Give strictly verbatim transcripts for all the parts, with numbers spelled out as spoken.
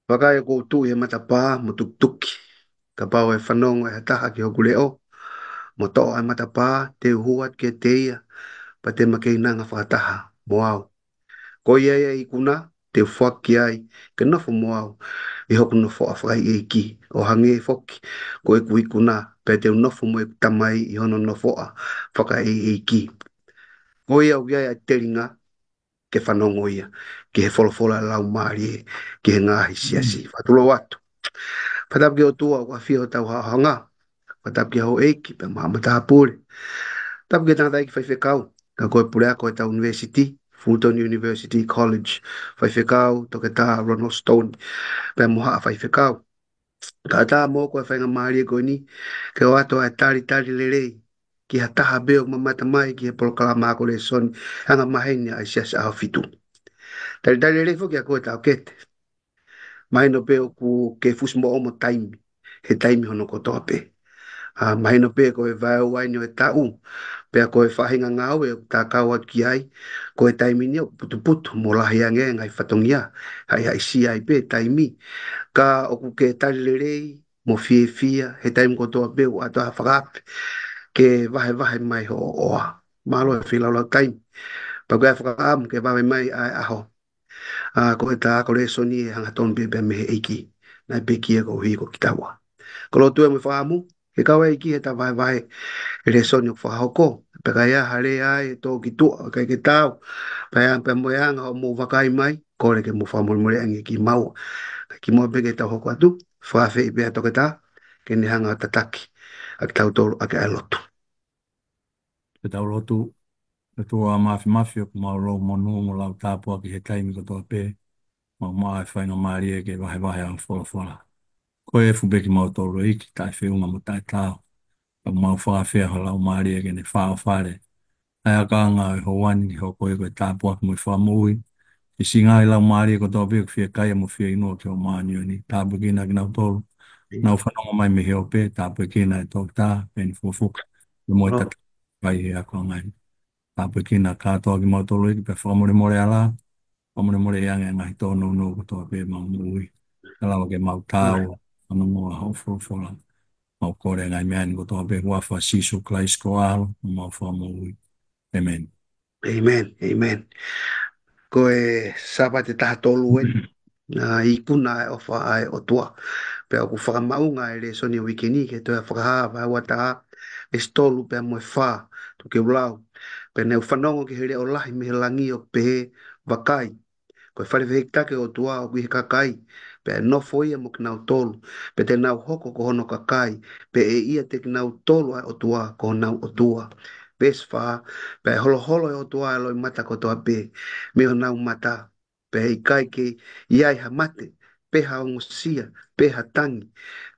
Vakai, ʻoku ou tuʻu ʻi he matapā mo tukituki. Kapau ʻe fanongo ʻe ha taha ki hoku leʻo, mo toʻo ʻa e matapā, te u hū atu kiate ia, pea te ma keinanga fakataha mo au. Ko ia ia ʻe ikuna, te u foaki ki ai ke nofo mo au ʻi hoku nofoʻa fakaʻeiʻeiki, ʻo hangē foki ko ʻeku ikuna, pea te u nofo mo ʻeku Tamai ʻi hono nofoʻa fakaʻeiʻeiki. Ko ia ʻoku ʻi ai ʻa e telinga ke fanongo ia ki he folofola ʻa e Laumālie ki he ngaahi siasi. Fakatulou atu. Fakatapu ki he ʻOtua ʻoku ʻafio ʻi hotau haʻohaʻonga. Fakatapu ki he houʻeiki pea mo e matāpule. Tapu ki he tangataʻeiki faifekau, ka ko e puleako ʻo ʻetau university, Fulton University College, faifekau Toketā Ronald Stone, pea mo haʻa faifekau. Kae ʻatā moʻoku ʻa e faingamālie ko eni ke ʻoatu ʻa e talitali lelei ki ha taha pē ʻoku mamata mai ki he polokalama ako lēsoni angamaheni ʻa e Siasi ʻAhofitu. Talitali lelei foki ʻa koe Taʻokete. Mahino pē ʻoku ke fusi moʻomo taimi he taimi hono kotoa pē. ʻA, mahino pē ko e vaeua eni ʻo e taʻu, pea ko e faʻahinga ngāue ʻoku ta kau atu ki ai, ko e taimi ni ʻoku putuputu mo lahi ange e ngaahi fatongia, haʻihaʻisia ai pē taimi. Ka ʻoku ke tali lelei mo fiefia he taimi kotoa pē ʻoku ʻoatu ha fakaafe ke vahevahe mai hoʻo ʻofa. Mālō e feilaulau taimi. Pea ko e fakaʻamu ke vave mai ʻa e ʻaho, ʻa, ko ʻeta ako lēsoni ʻe hangatonu pē pea mei he ʻEiki naʻe pekia koeʻuhi ko kitaua. Ko e lotu ē mo e fakaʻamu, ke kau ai ki heʻeta vahevahe e lēsoni ʻoku fakahoko. Pea ka ʻi ai ha lea ai ʻe tō ki tuʻa, ʻikai ke taau, pea ʻi ai pē mo e anga hoʻomou vakai mai, kole ke mou fakamolemoleʻi ange kimaua. Kae kimuʻa pē ke tau hoko atu, fakaafeʻi pē ʻa Toketā ke ne hanga ʻo tataki ʻa kitautolu ʻaki ʻa e lotu. Ke tau lotu. ʻE ʻOtua Māfimafi, ʻoku mau lau monū mo lau tāpuaki he taimi kotoa pē, mau maʻu e faingamālie ke vahevahe ʻa e folofola. Ko e efu pē kimautolu ʻEiki, taʻefeʻunga mo taʻetaau. ʻOku mau fakaafeʻi ho Laumālie ke ne fāʻofale ʻa e ʻakaʻanga ʻo e houa ni ke hoko ia ko e tāpuaki mo e fakamoʻui ki he siʻi ngaahi laumālie kotoa pē ʻoku fiekaia mo fieinua ki hoʻo māʻoniʻoni. Tāpuekina kinautolu ʻoku nau fanongo mai mei he ope, tāpuekina e Toketā Peni Fukofuka, pea mo e tangataʻeiki ʻi he ʻakaʻanga ni. Tāpuekina kātoa kimautolu ʻEiki, pea fakamolemole ala, fakamolemoleʻi ange ʻa e ngaahi tōnounou kotoa pē ʻemau moʻui. Ka lava ke mau taau, fanongo ʻa hoʻo folofola. Mau kole e ngaahi meʻa ni kotoa pē ʻi he huafa ʻo Sīsū Kalaisi ko ho ʻAlo, homau Fakamoʻui. ʻĒmeni. ʻĒmeni, ʻēmeni. Ko e Sāpate taha tolu eni, ʻa, ikuna ʻa e ʻofa ʻa e ʻOtua. Pea ʻoku fakamaʻunga e lēsoni ʻo e uike ni ki he tohi Fakahā vahe taha, veesi tolu pea mo e fā, tuku ke u lau. Pea naʻa ku fanongo ki he leʻo lahi mei he langi ʻoku pehē, vakai, ko e fale fehikitaki ʻo e ʻOtua ʻoku ʻi he kakai, pea ʻe nofo ia mo kinautolu, pea te nau hoko ko hono kakai, pea ʻe ʻiate kinautolu ʻa e ʻOtua ko honau ʻOtua. Veesi fā, pea ʻe holoholo ʻe he ʻOtua ʻa e loʻimata kotoa pē mei honau mata, pea ʻe ʻikai ke ʻi ai ha mate, pe ha ongosia, pe ha tangi,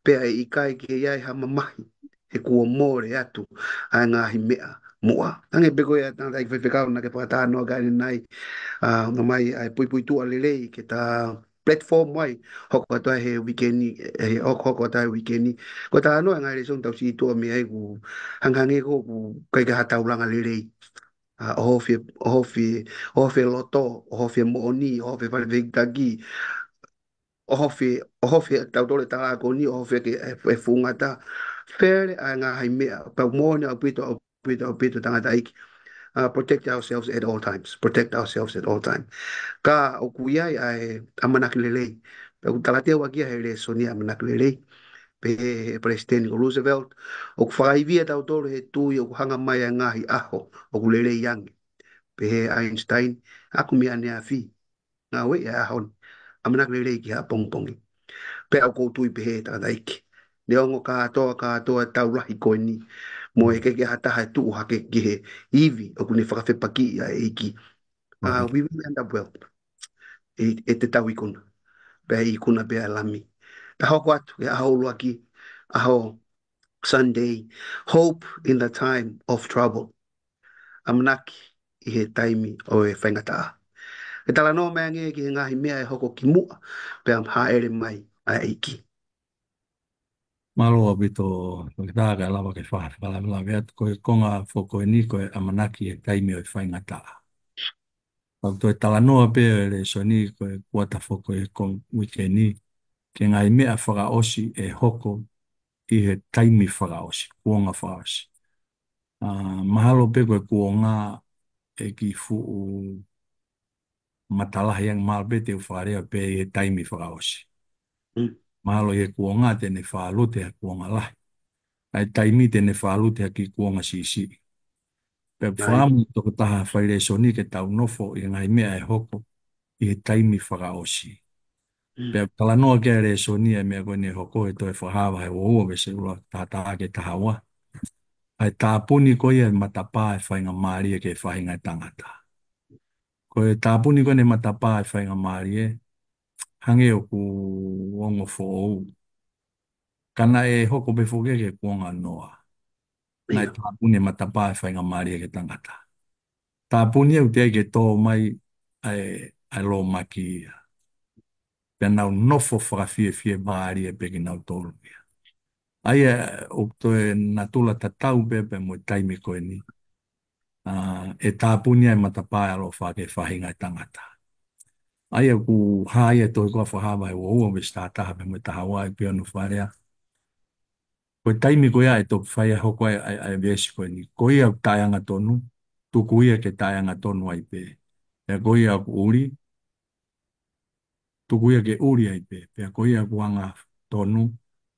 pea ʻe ʻikai ke ʻi ai ha mamahi, he kuo mole atu ʻa e ngaahi meʻa muʻa. Hangē pē ko ia ʻa e tangataʻeiki faifekau naʻa ke fakatalanoa ki ai ʻanenai, ʻa, ʻomai ʻa e puipuituʻa lelei ki heʻeta platform mai, hoko atu ai he uike ni, ʻe, hoko, hoko atu ai he uike ni. Ko e talanoa e ngaahi lēsoni tau sio ki tuʻa mei ai ʻoku hangehangē ko ē ʻoku ʻikai ke ʻi ai ha taulanga lelei. ʻA, ʻohofi, ʻohofi, ʻohofi e loto, ʻohofi e moʻoni, ʻohofi e fale fehikitaki, ʻohofi, ʻohofi ʻe tautolu e talākoni, ʻohofi ʻaki e, e fuʻu ngata. Fele ʻa e ngaahi meʻa, pea ʻoku moʻoni ʻaupito, ʻaupito, ʻaupito tangataʻeiki. ʻA, protect ourselves at all times. Protect ourselves at all time. Ka ʻoku ʻi ai ʻa e ʻamanaki lelei. Pea ʻoku talateu ʻaki ia he lēsoni ʻamanaki lelei. Pehē ʻe he Palesiteni ko Roosevelt, ʻoku fakaivia tautolu ʻe he tui ʻoku hanga mai ʻa e ngaahi ʻaho ʻoku lelei ange. Pehē ʻe Einstein, ʻaku mei ʻaneafi, ngāueʻi ʻa e ʻaho ni, ʻamanaki lelei ki he ʻapongipongi. Pea ʻoku ou tui pehē tangataʻeiki, neongo kātoa, kātoa e tau lahi ko eni, mo e ʻikai ke ʻi ai ha taha ʻe tuʻu hake ki he ivi ʻoku ne fakafepakiʻi ʻa e ʻEiki. ʻA, we will end up well. ʻE, ʻe te tau ikuna. Pea ikuna pē ʻa e Lami. Ta hoko atu ki he ʻaho ʻuluaki, ʻaho Sunday, hope in the time of trouble. ʻAmanaki ʻi he taimi ʻo e faingataʻa. Ke talanoa mai ange ki he ngaahi meʻa ʻe hoko kimuʻa, pea hāʻele mai ʻa e ʻEiki. Mālō ʻaupito, Toketā, kae lava ke fa-, fakalavelave atu ko e konga foki eni ko e ʻamanaki he taimi ʻo e faingataʻa. Pea ʻoku toe talanoa pē ʻa e lēsoni ko e kuata foki ʻo e ko-, uike ni, ki he ngaahi meʻa fakaʻosi ʻe hoko ʻi he taimi fakaʻosi, kuonga fakaʻosi. ʻA, mahalo pē ko e kuonga ʻe kiʻi fuʻu matalahi ange, mahalo pē te u fakalea pē ʻi he taimi fakaʻosi. Mm. Mahalo ʻi he kuonga te ne fakalute ha kuonga lahi. ʻA e taimi te ne fakalute ha kiʻi kuonga siʻisiʻi. Pea ʻoku fakaʻamu ʻe he tokotaha fai lēsoni ke tau nofo ʻi he ngaahi meʻa ʻe hoko ʻi he taimi fakaʻosi. Mm. Pea ʻoku talanoa ki ai e lēsoni ʻa e meʻa ko eni ʻe hoko he Tohi Fakahā vahe ua ua veesi ʻuluaki taha taha ki he taha ua. ʻA e tāpuni ko ia e matapā ʻo e faingamālie ki he faʻahinga ʻo e tangata. Ko e tāpuni ko eni e matapā ʻo e faingamālie, hangē ʻoku ongo foʻou. Ka naʻe hoko pē foki ki he kuonga ʻo Noa. Naʻe tāpuni e matapā ʻo e faingamālie ki he tangata. Tāpuni ʻoku ʻi ai ke tō mai ʻa e, ʻa e lōmaki ia. Pea nau nofo fakafiefie mālie pē kinautolu ia. ʻA ia ʻoku toe natula tatau pē pea mo e taimi ko eni. ʻA, ʻe tāpuni ai e matapā ʻo e ʻaloʻofa ki he faʻahinga ʻo e tangata. ʻA ia ʻoku hā ia he Tohi ko ia Fakahā vahe ua ua veesi taha taha pea mo e taha ua ʻi he pea ʻoku fakalea. Ko e taimi ko ia ʻe toki fai ai hoko ai ʻa e, ʻa e veesi ko eni. Ko ia ʻoku taʻeangatonu, tuku ia ke taʻeangatonu ai pē. Pea ko ia ʻoku ʻuli, tuku ia ke ʻuli ai pē. Pea ko ia ʻoku angatonu,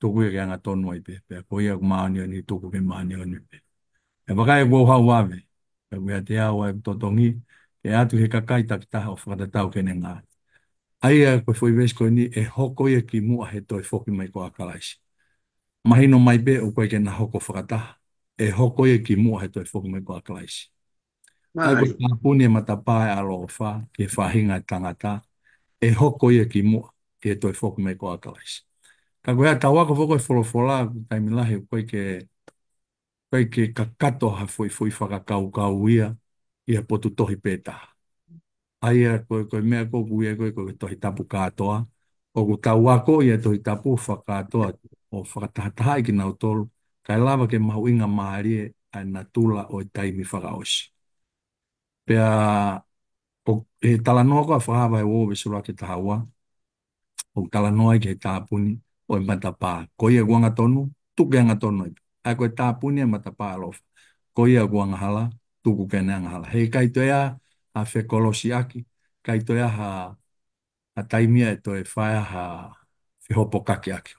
tuku ia ke angatonu ai pē. Pea ko ia ʻoku māʻoniʻoni, tuku ke māʻoniʻoni pē. ʻE vakai ʻoku ou haʻu ʻo vave. Pea ʻoku ʻiate au ʻa e totongi, ke ʻatu ki he kakai takitaha ʻo fakatatau ki heʻene ngāue. ʻA ia ko e foʻi veesi ko eni ʻe hoko ia kimuʻa he toe foki mai ko ia ʻa Kalaisi. Mahino mai pē ʻoku ʻikai ke na hoko fakataha. ʻE hoko ia kimuʻa he toe foki mai ko ia ʻa Kalaisi. ʻA ia ko e tāpuni e matapā ʻo e ʻaloʻofa ki he faʻahinga ʻo e tangata, ʻe hoko ia kimuʻa he toe foki mai ko ia ʻa Kalaisi. Ka ko e hā, tau ako foki e folofola, ko e taimi lahi ʻoku ʻikai ke, ʻikai ke kakato ha foʻi foʻi fakakaukau ia ʻi ha potu tohi pē taha. ʻA ia ko e, ko e meʻa ko ē ʻoku ui ai ko e, ko e Tohi Tapu kātoa. ʻOku tau ako ia Tohi Tapu fakakātoa ʻo fakatahatahaʻi kinautolu, kae lava ke mahuʻinga mālie ʻa e natula ʻo e taimi fakaʻosi. Pea ʻoku, he talanoa ko ia Fakahā vahe ua ua veesi ʻuluaki ki he taha ua, ʻoku talanoa ai ki he tāpuni ʻo e matapā. Ko ia ʻoku angatonu, tuku ke angatonu ai pē. ʻA ia ko e tāpuni e matapā ʻo e ʻaloʻofa. Ko ia ʻoku angahala, tuku ke ne angahala. He ʻikai toe ʻi ai ha fekolosiʻaki, ʻikai toe ʻi ai ha, ha taimi ia ʻe toe fai ai ha fehopokakiʻaki.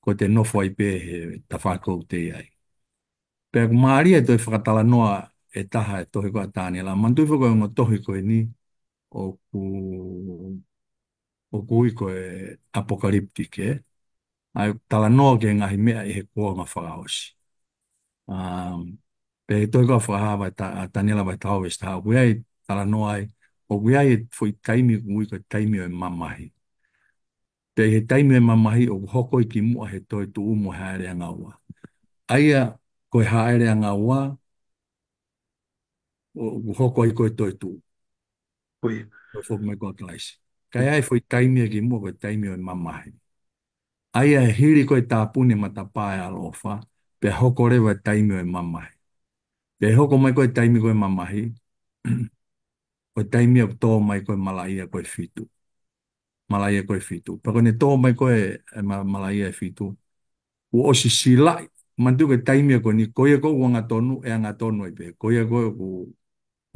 Ko ʻete nofo ai pē he tafaʻaki ʻoku te ʻi ai. Pea ʻoku mālie e toe fakatalanoa ʻe taha e tohi ko ia ʻa Taniela. Manatuʻi foki ko e ongo tohi ko eni ʻoku, ʻoku ui ko e apocalyptic, ē? ʻA ia ʻoku talanoa ki he ngaahi meʻa ʻi he kuonga fakaʻosi. Um, pea ʻi he tohi ko ia Fakahā vahe ta-, ʻa Taniela vahe taha ua veesi taha ua, ʻoku ʻi ai e talanoa ai, ʻoku ʻi ai e foʻi taimi ʻoku ui ko e taimi ʻo e mamahi. Pea ʻi he taimi ʻo e mamahi ʻoku hoko ia kimuʻa he toetuʻu mo e hāʻele angaua. ʻA ia ko e hāʻele angaua, ʻoku hoko ai ko e toetuʻu. Ko ia. Toe foki mai ko ia ʻa Kalaisi. Ka ʻi ai e foʻi taimi ia kimuʻa ko e taimi ʻo e mamahi. ʻA ia hili ko e tāpuni e matapā ʻo e ʻaloʻofa, pea hoko leva e taimi ʻo e mamahi. Pea hoko mai ko e taimi ko ē ʻo e mamahi, ko e taimi ia ʻoku tō mai ko ē e malaʻia ko ē ʻe fitu. Malaʻia ko ē ʻe fitu. Pea ko ʻene tō mai ko ē e, e ma-, malaʻia ʻe fitu, kuo ʻosi silaʻi. Manatuʻi ko e taimi ia ko eni, ko ia ko ē ʻoku angatonu, ʻe angatonu ai pē. Ko ia ko ē ʻoku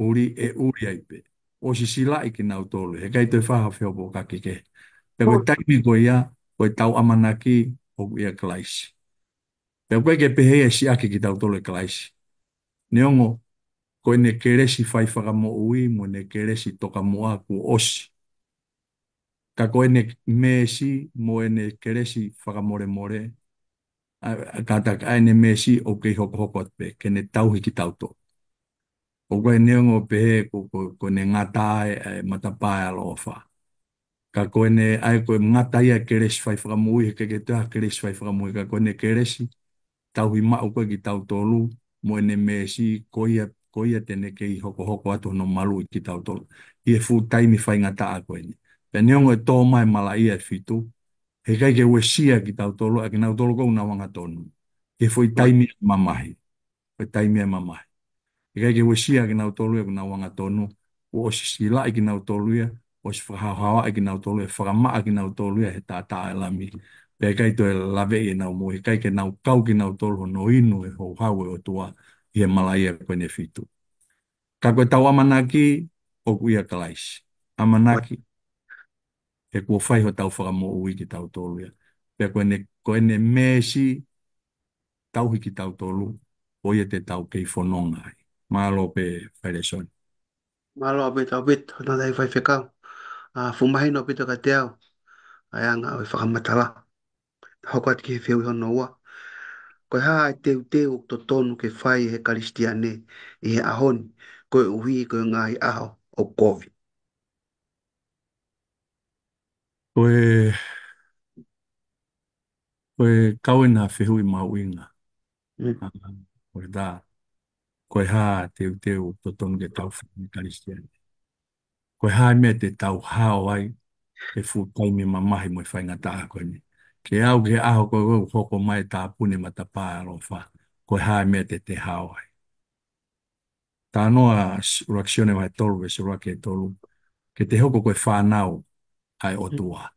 ʻuli, ʻe ʻuli ai pē. ʻOsi silaʻi kinautolu, he ʻikai toe fai ha fehopokakiʻaki. Pea ko e taimi ko ia, ko ʻetau ʻamanaki ʻoku ʻia Kalaisi. Pea ʻoku ʻikai ke pehē ia ʻe siʻaki kitautolu ʻe Kalaisi. Neongo ko ʻene kelesi fai fakamoʻui mo ʻene kelesi tokamuʻa kuo ʻosi. Ka ko ʻene meesi mo ʻene kelesi fakamolemole, ʻa, ʻa, kātaki ʻa ʻene meesi ʻoku kei hokohoko atu pē, ke ne tauhi kitautolu. ʻOku ʻikai neongo pehē ko, ko, ko ʻene ngata ʻa e, ʻa e matapā ʻo e ʻaloʻofa. Ka ko ʻene, ʻa ia ko e ngata ia e kelesi fai fakamoʻui, he ʻikai ke toe ʻi ai ha kelesi fai fakamoʻui, ka ko ʻene kelesi tauhi maʻu ko ē kitautolu, mo ʻene meesi, ko ia, ko ia te ne kei hokohoko atu hono maluʻi kitautolu ʻi he fuʻu taimi faingataʻa ko eni. Pea neongo e tō mai e malaʻia ʻe fitu, he ʻikai ke uesia kitautolu, ʻa kinautolu ko ē ʻoku nau angatonu, ki he foʻi taimi ʻo e mamahi. Ko e taimi ʻo e mamahi. He ʻikai ke uesia kinautolu ia ʻoku nau angatonu, kuo ʻosi silaʻi kinautolu ia, ʻosi fakahaohaoaʻi kinautolu, ʻe fakamaʻa kinautolu ia he taʻataʻa ʻo e Lami. Pea ʻikai toe laveʻi ʻenau moʻui, ʻikai ke nau kau kinautolu hono inu ʻe he houhau ʻo e ʻOtua ʻi he malaʻia ko eni ʻe fitu. Ka ko ʻetau ʻamanaki ʻoku ʻia Kalaisi. ʻAmanaki he kuo fai hotau fakamoʻui kitautolu ia. Pea ko ʻene, ko ʻene meesi tauhi kitautolu, ko ia te tau kei fononga ai. Mālō pē Failēsoni. Mālō ʻaupito, ʻaupito, hotau faifekau. ʻA, fuʻu mahino ʻaupito kiate au ʻa e anga ʻo e fakamatala. Hoko atu ki he fehuʻi hono ua. Ko e hā e teuteu ʻoku totonu ke fai ʻe he Kalisitiane ʻi he ʻaho ni, koeʻuhi ko e ngaahi ʻaho ʻoku kovi? Ko e, ko e kau ena fehuʻi mahuʻinga. Mm. ʻA, ko e tā, ko e hā e teuteu ʻoku totonu ke tau fai ʻi he Kalisitiane? Ko e hā e meʻa te tau hao ai he fuʻu taimi mamahi mo e faingataʻa ko eni? Ke aʻu ki he ʻaho ko ē ʻoku hoko mai e tāpuni e matapā ʻo e ʻaloʻofa, ko e hā e meʻa te te hao ai? Talanoa s-, ʻuluaki Sione vahe tolu, veesi ʻuluaki ki he tolu. Ke te hoko ko e fānau ʻa e ʻOtua.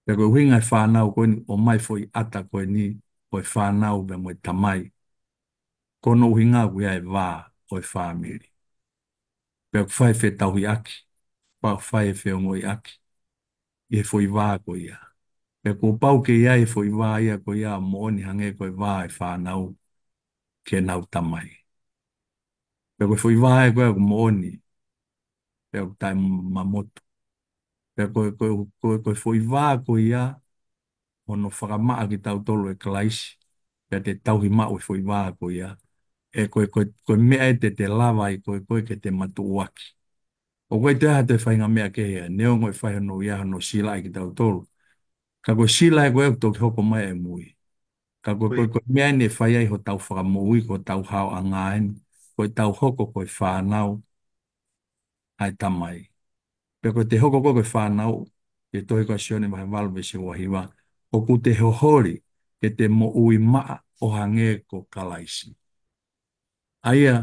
Pea ko e ʻuhinga e fānau ko eni, ʻomai foʻi ʻata ko eni, ko e fānau pea mo e tamai. Ko hono ʻuhinga ʻoku ʻi ai e vā ʻo e fāmili. Pea ʻoku fai e fetauhiʻaki, pea ʻoku fai e feongoʻiʻaki ʻi he foʻi vā ko ia. Pea kuo pau ke ʻi ai e foʻi vā ia ko ia moʻoni hangē ko e vā ʻo e fānau ki heʻenau tamai. Pea ko e foʻi vā ia ko ia ʻoku moʻoni, pea ʻoku taʻemamotu. Pea ko e, ko e, ko e, ko e foʻi vā ko ia, hono fakamaʻa kitautolu ʻe Kalaisi, pea te tauhi maʻu e foʻi vā ko ia. ʻE ko e, ko e, ko e meʻa ē te te lava ai koe, koe ke te matuʻuaki. ʻOku ʻikai toe ʻi ai ha toe faʻahinga meʻa kehe ia, neongo ʻe fai hono ʻi ai hono silaʻi kitautolu. Ka ko e sila ē ko ē ʻoku toki hoko mai ʻi mui. Ka ko e, ko e, ko e meʻa eni ʻe fai ai hotau fakamoʻui, ko hotau haoʻanga eni, ko ʻetau hoko ko e fānau ʻa e tamai. Pea ko ʻete hoko ko ē ko e fānau, ʻi he tohi ko Sione vahe valu veesi ua hiva, ʻoku te hoholi ke te moʻui maʻa ʻo hangē ko Kalaisi. ʻA ia,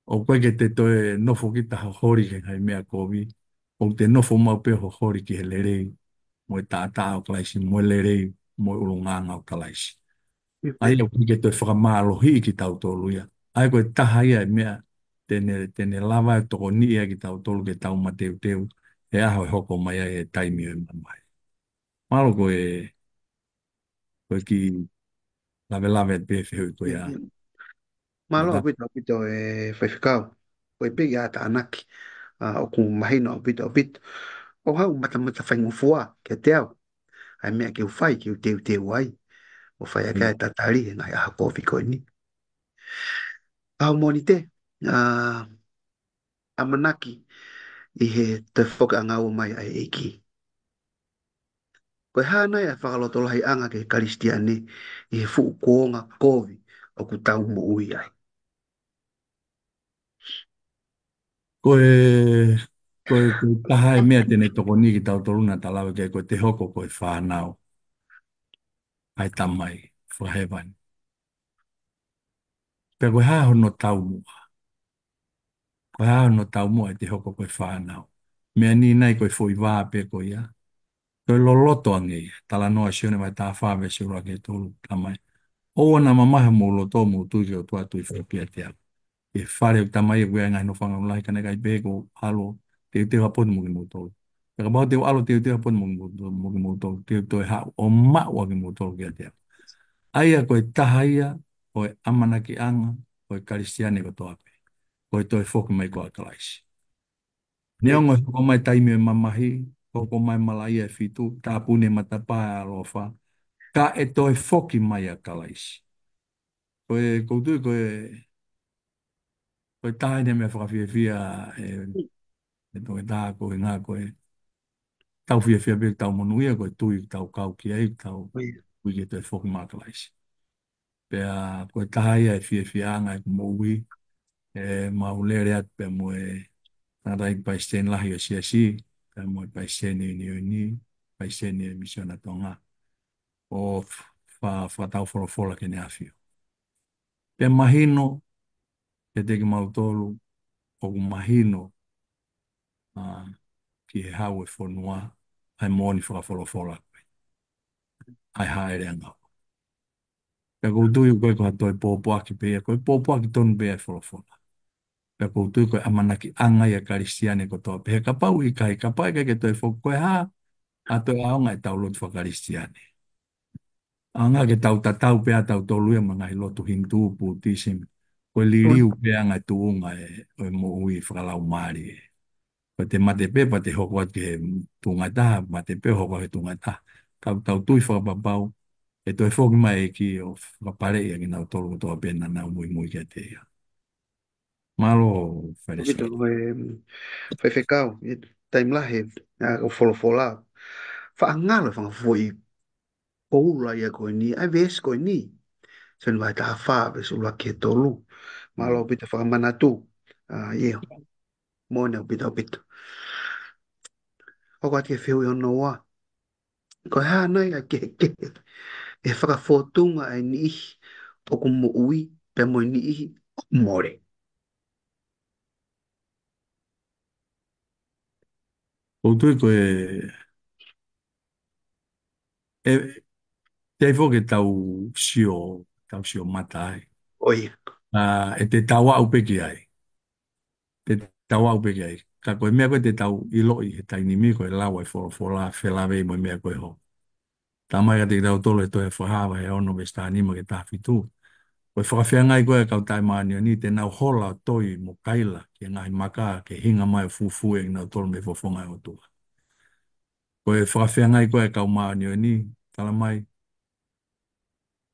ʻoku ʻikai ke te toe nofo kita hoholi ki he ngaahi meʻa kovi, ʻoku te nofo maʻu pē hoholi ki he lelei, mo e taʻataʻa ʻo Kalaisi, mo e lelei, mo e ʻulungaanga ʻo Kalaisi. ʻA ia ʻoku ʻikai ke toe fakamālohiʻi kitautolu ia. ʻA ia ko e taha ia e meʻa te ne, te ne lava ʻo tokoniʻi ai kitautolu ke tau mateuteu he ʻaho ʻe hoko mai ai e taimi ʻo e mamahi. Mālō ko e, ko e kiʻi lavelave pē fehuʻi ko ia. Mālō ʻaupito, ʻaupito e faifekau. Ko e pē ia tānaki. ʻA, ʻoku mahino ʻaupito, ʻaupito. ʻOku haʻu matamata faingofua kiate au ʻa e meʻa ke u fai, ke u teuteu ai ʻo fai ʻaki ʻa e tatali he ngaahi ʻaho kovi ko eni. ʻAho Mōnite, ʻa, ʻamanaki ʻi he toe foki ʻanga ua mai ʻa e ʻEiki. Ko e hā nai ʻa e fakalotolahiʻanga ki he Kalisitiane ʻi he fuʻu kuonga kovi ʻoku tau moʻui ai? Ko e, ko e, ko e taha e meʻa te ne tokoniʻi kitautolu naʻa ta lave ki ai ko ʻete hoko ko e fānau ʻa e Tamai Fakahēvani. Pea ko e hā hono taumuʻa? Ko e hā hono taumuʻa ʻete hoko ko e fānau? Meʻa ni nai ko e foʻi vā pē ko ia. Ko e loloto ange ia. Talanoa Sione vahe taha fā veesi ʻuluaki ki he tolu, talamai: ʻOua naʻa mamahi homou loto, mou tui ki he ʻOtua, tui foki kiate au. ʻI he fale ʻo e Tamai ʻoku ʻi ai e ngaahi nofo ʻanga ʻuluaki, ka naʻe ʻikai pehē kuo u ʻalu ʻo teuteu ha potu mo kimoutolu. Pea kapau te u ʻalu ʻo teuteu ha potu mo kimoutolu, mo kimoutolu, te u toe haʻu ʻo maʻu ʻa kimoutolu kiate au. ʻA ia ko e taha ia ʻo e ʻamanakiʻanga ʻo e Kalisitiane kotoa pē, ko e toe foki mai ko ia ʻa Kalaisi. Neongo e hoko mai e taimi ʻo e mamahi, hoko mai e malaʻia ʻe fitu, tāpuni e matapā ʻo e ʻaloʻofa, ka ʻe toe foki mai ʻa Kalaisi. Ko e, ʻoku ou tui ko e, ko e taha eni e meʻa fakafiefia, ē, ʻe toketā, ko e ʻuhinga ko e tau fiefia pē ʻoku tau monūʻia, ko e tui ʻoku tau kau ki ai, ʻoku tau tui ki he toe foki mai ʻa Kalaisi. Pea ko e taha ia e fiefiaʻanga ʻeku moʻui, ē, mau lele atu pea mo e tangataʻeiki palesiteni lahi ʻo e siasi, pea mo e palesiteni ʻo e ʻiunioni, palesiteni ʻo e Misiona Tonga, ʻo fa-, fakataufolofola ki heʻene ʻAfio. Pea mahino kiate kimautolu, ʻoku mahino, ʻa, ki he hau e fonua, ʻa e moʻoni fakafolofola ko ē, ʻa e hāʻele ʻa Ngaua. Pea ʻoku ou tui ko e ko ha toe pōpoaki pē ia, ko e pōpoaki tonu pē ia e folofola. Pea ʻoku ou tui ko e ʻamanakiʻanga ia ʻa e Kalisitiane kotoa pē, he kapau ʻikai, kapau ʻikai ke toe foki, ko e hā ʻa e toe ʻaonga ʻetau lotu faka-Kalisitiane. ʻAonga ke tau tatau pē ʻa tautolu ia mo e ngaahi lotu Hinitū, Pūtisimi. Ko e liliu pē ʻa e ngaahi tuʻunga ʻo e moʻui fakalaumālie. Ko e te mate pē pea te hoko atu ki he tuʻunga ʻe taha, mate pē hoko atu ki he tuʻunga ʻe taha. Ka tau tui fakapapau ʻe toe foki mai e ʻEiki ʻo fakapaleʻi ʻa kinautolu kotoa pē naʻa nau muimui kiate ia. Mālō, Failesi. ʻOku ʻi ai e, mm, faifekau, ʻi he taimi lahi, ʻa, ʻo folofola. Faʻa ngalo e fanga foʻi koula ia ko eni, ʻa e veesi ko eni. Sione vahe taha fā, veesi ʻuluaki ki he tolu. Mālō ʻaupito fakamanatu. ʻA, ʻio. Moʻoni ʻaupito, ʻaupito. Hoko atu ki he fehuʻi hono ua. Ko e hā nai ʻa e kehekehe ʻi he fakafōtunga ʻa e niʻihi ʻoku moʻui pea mo e niʻihi ʻoku mole? ʻOku ou tui ko e, ʻe, te ai foki ke tau sio, tau sio mata ai. ʻIo. ʻA, ʻe te tau aʻu pē ki ai. Te tau aʻu pē ki ai. Ka ko e meʻa ko ē te tau ʻiloʻi he taimi ni ko e lau ʻa e folofola felāveʻi mo e meʻa ko ē ʻoku hoko. Talamai kiate kitautolu ʻe he tohi Fakahā vahe ono veesi taha nima ki he taha fitu. Ko e fakafeangai ko ē ʻa e kau taʻemāʻoniʻoni te nau hola ʻo toi mo kaila ki he ngaahi maka ke hinga mai ʻo fufū ʻe kinautolu mei he fofonga ʻo e ʻOtua. Ko e fakafeangai ko ē ʻa e kau māʻoniʻoni, talamai,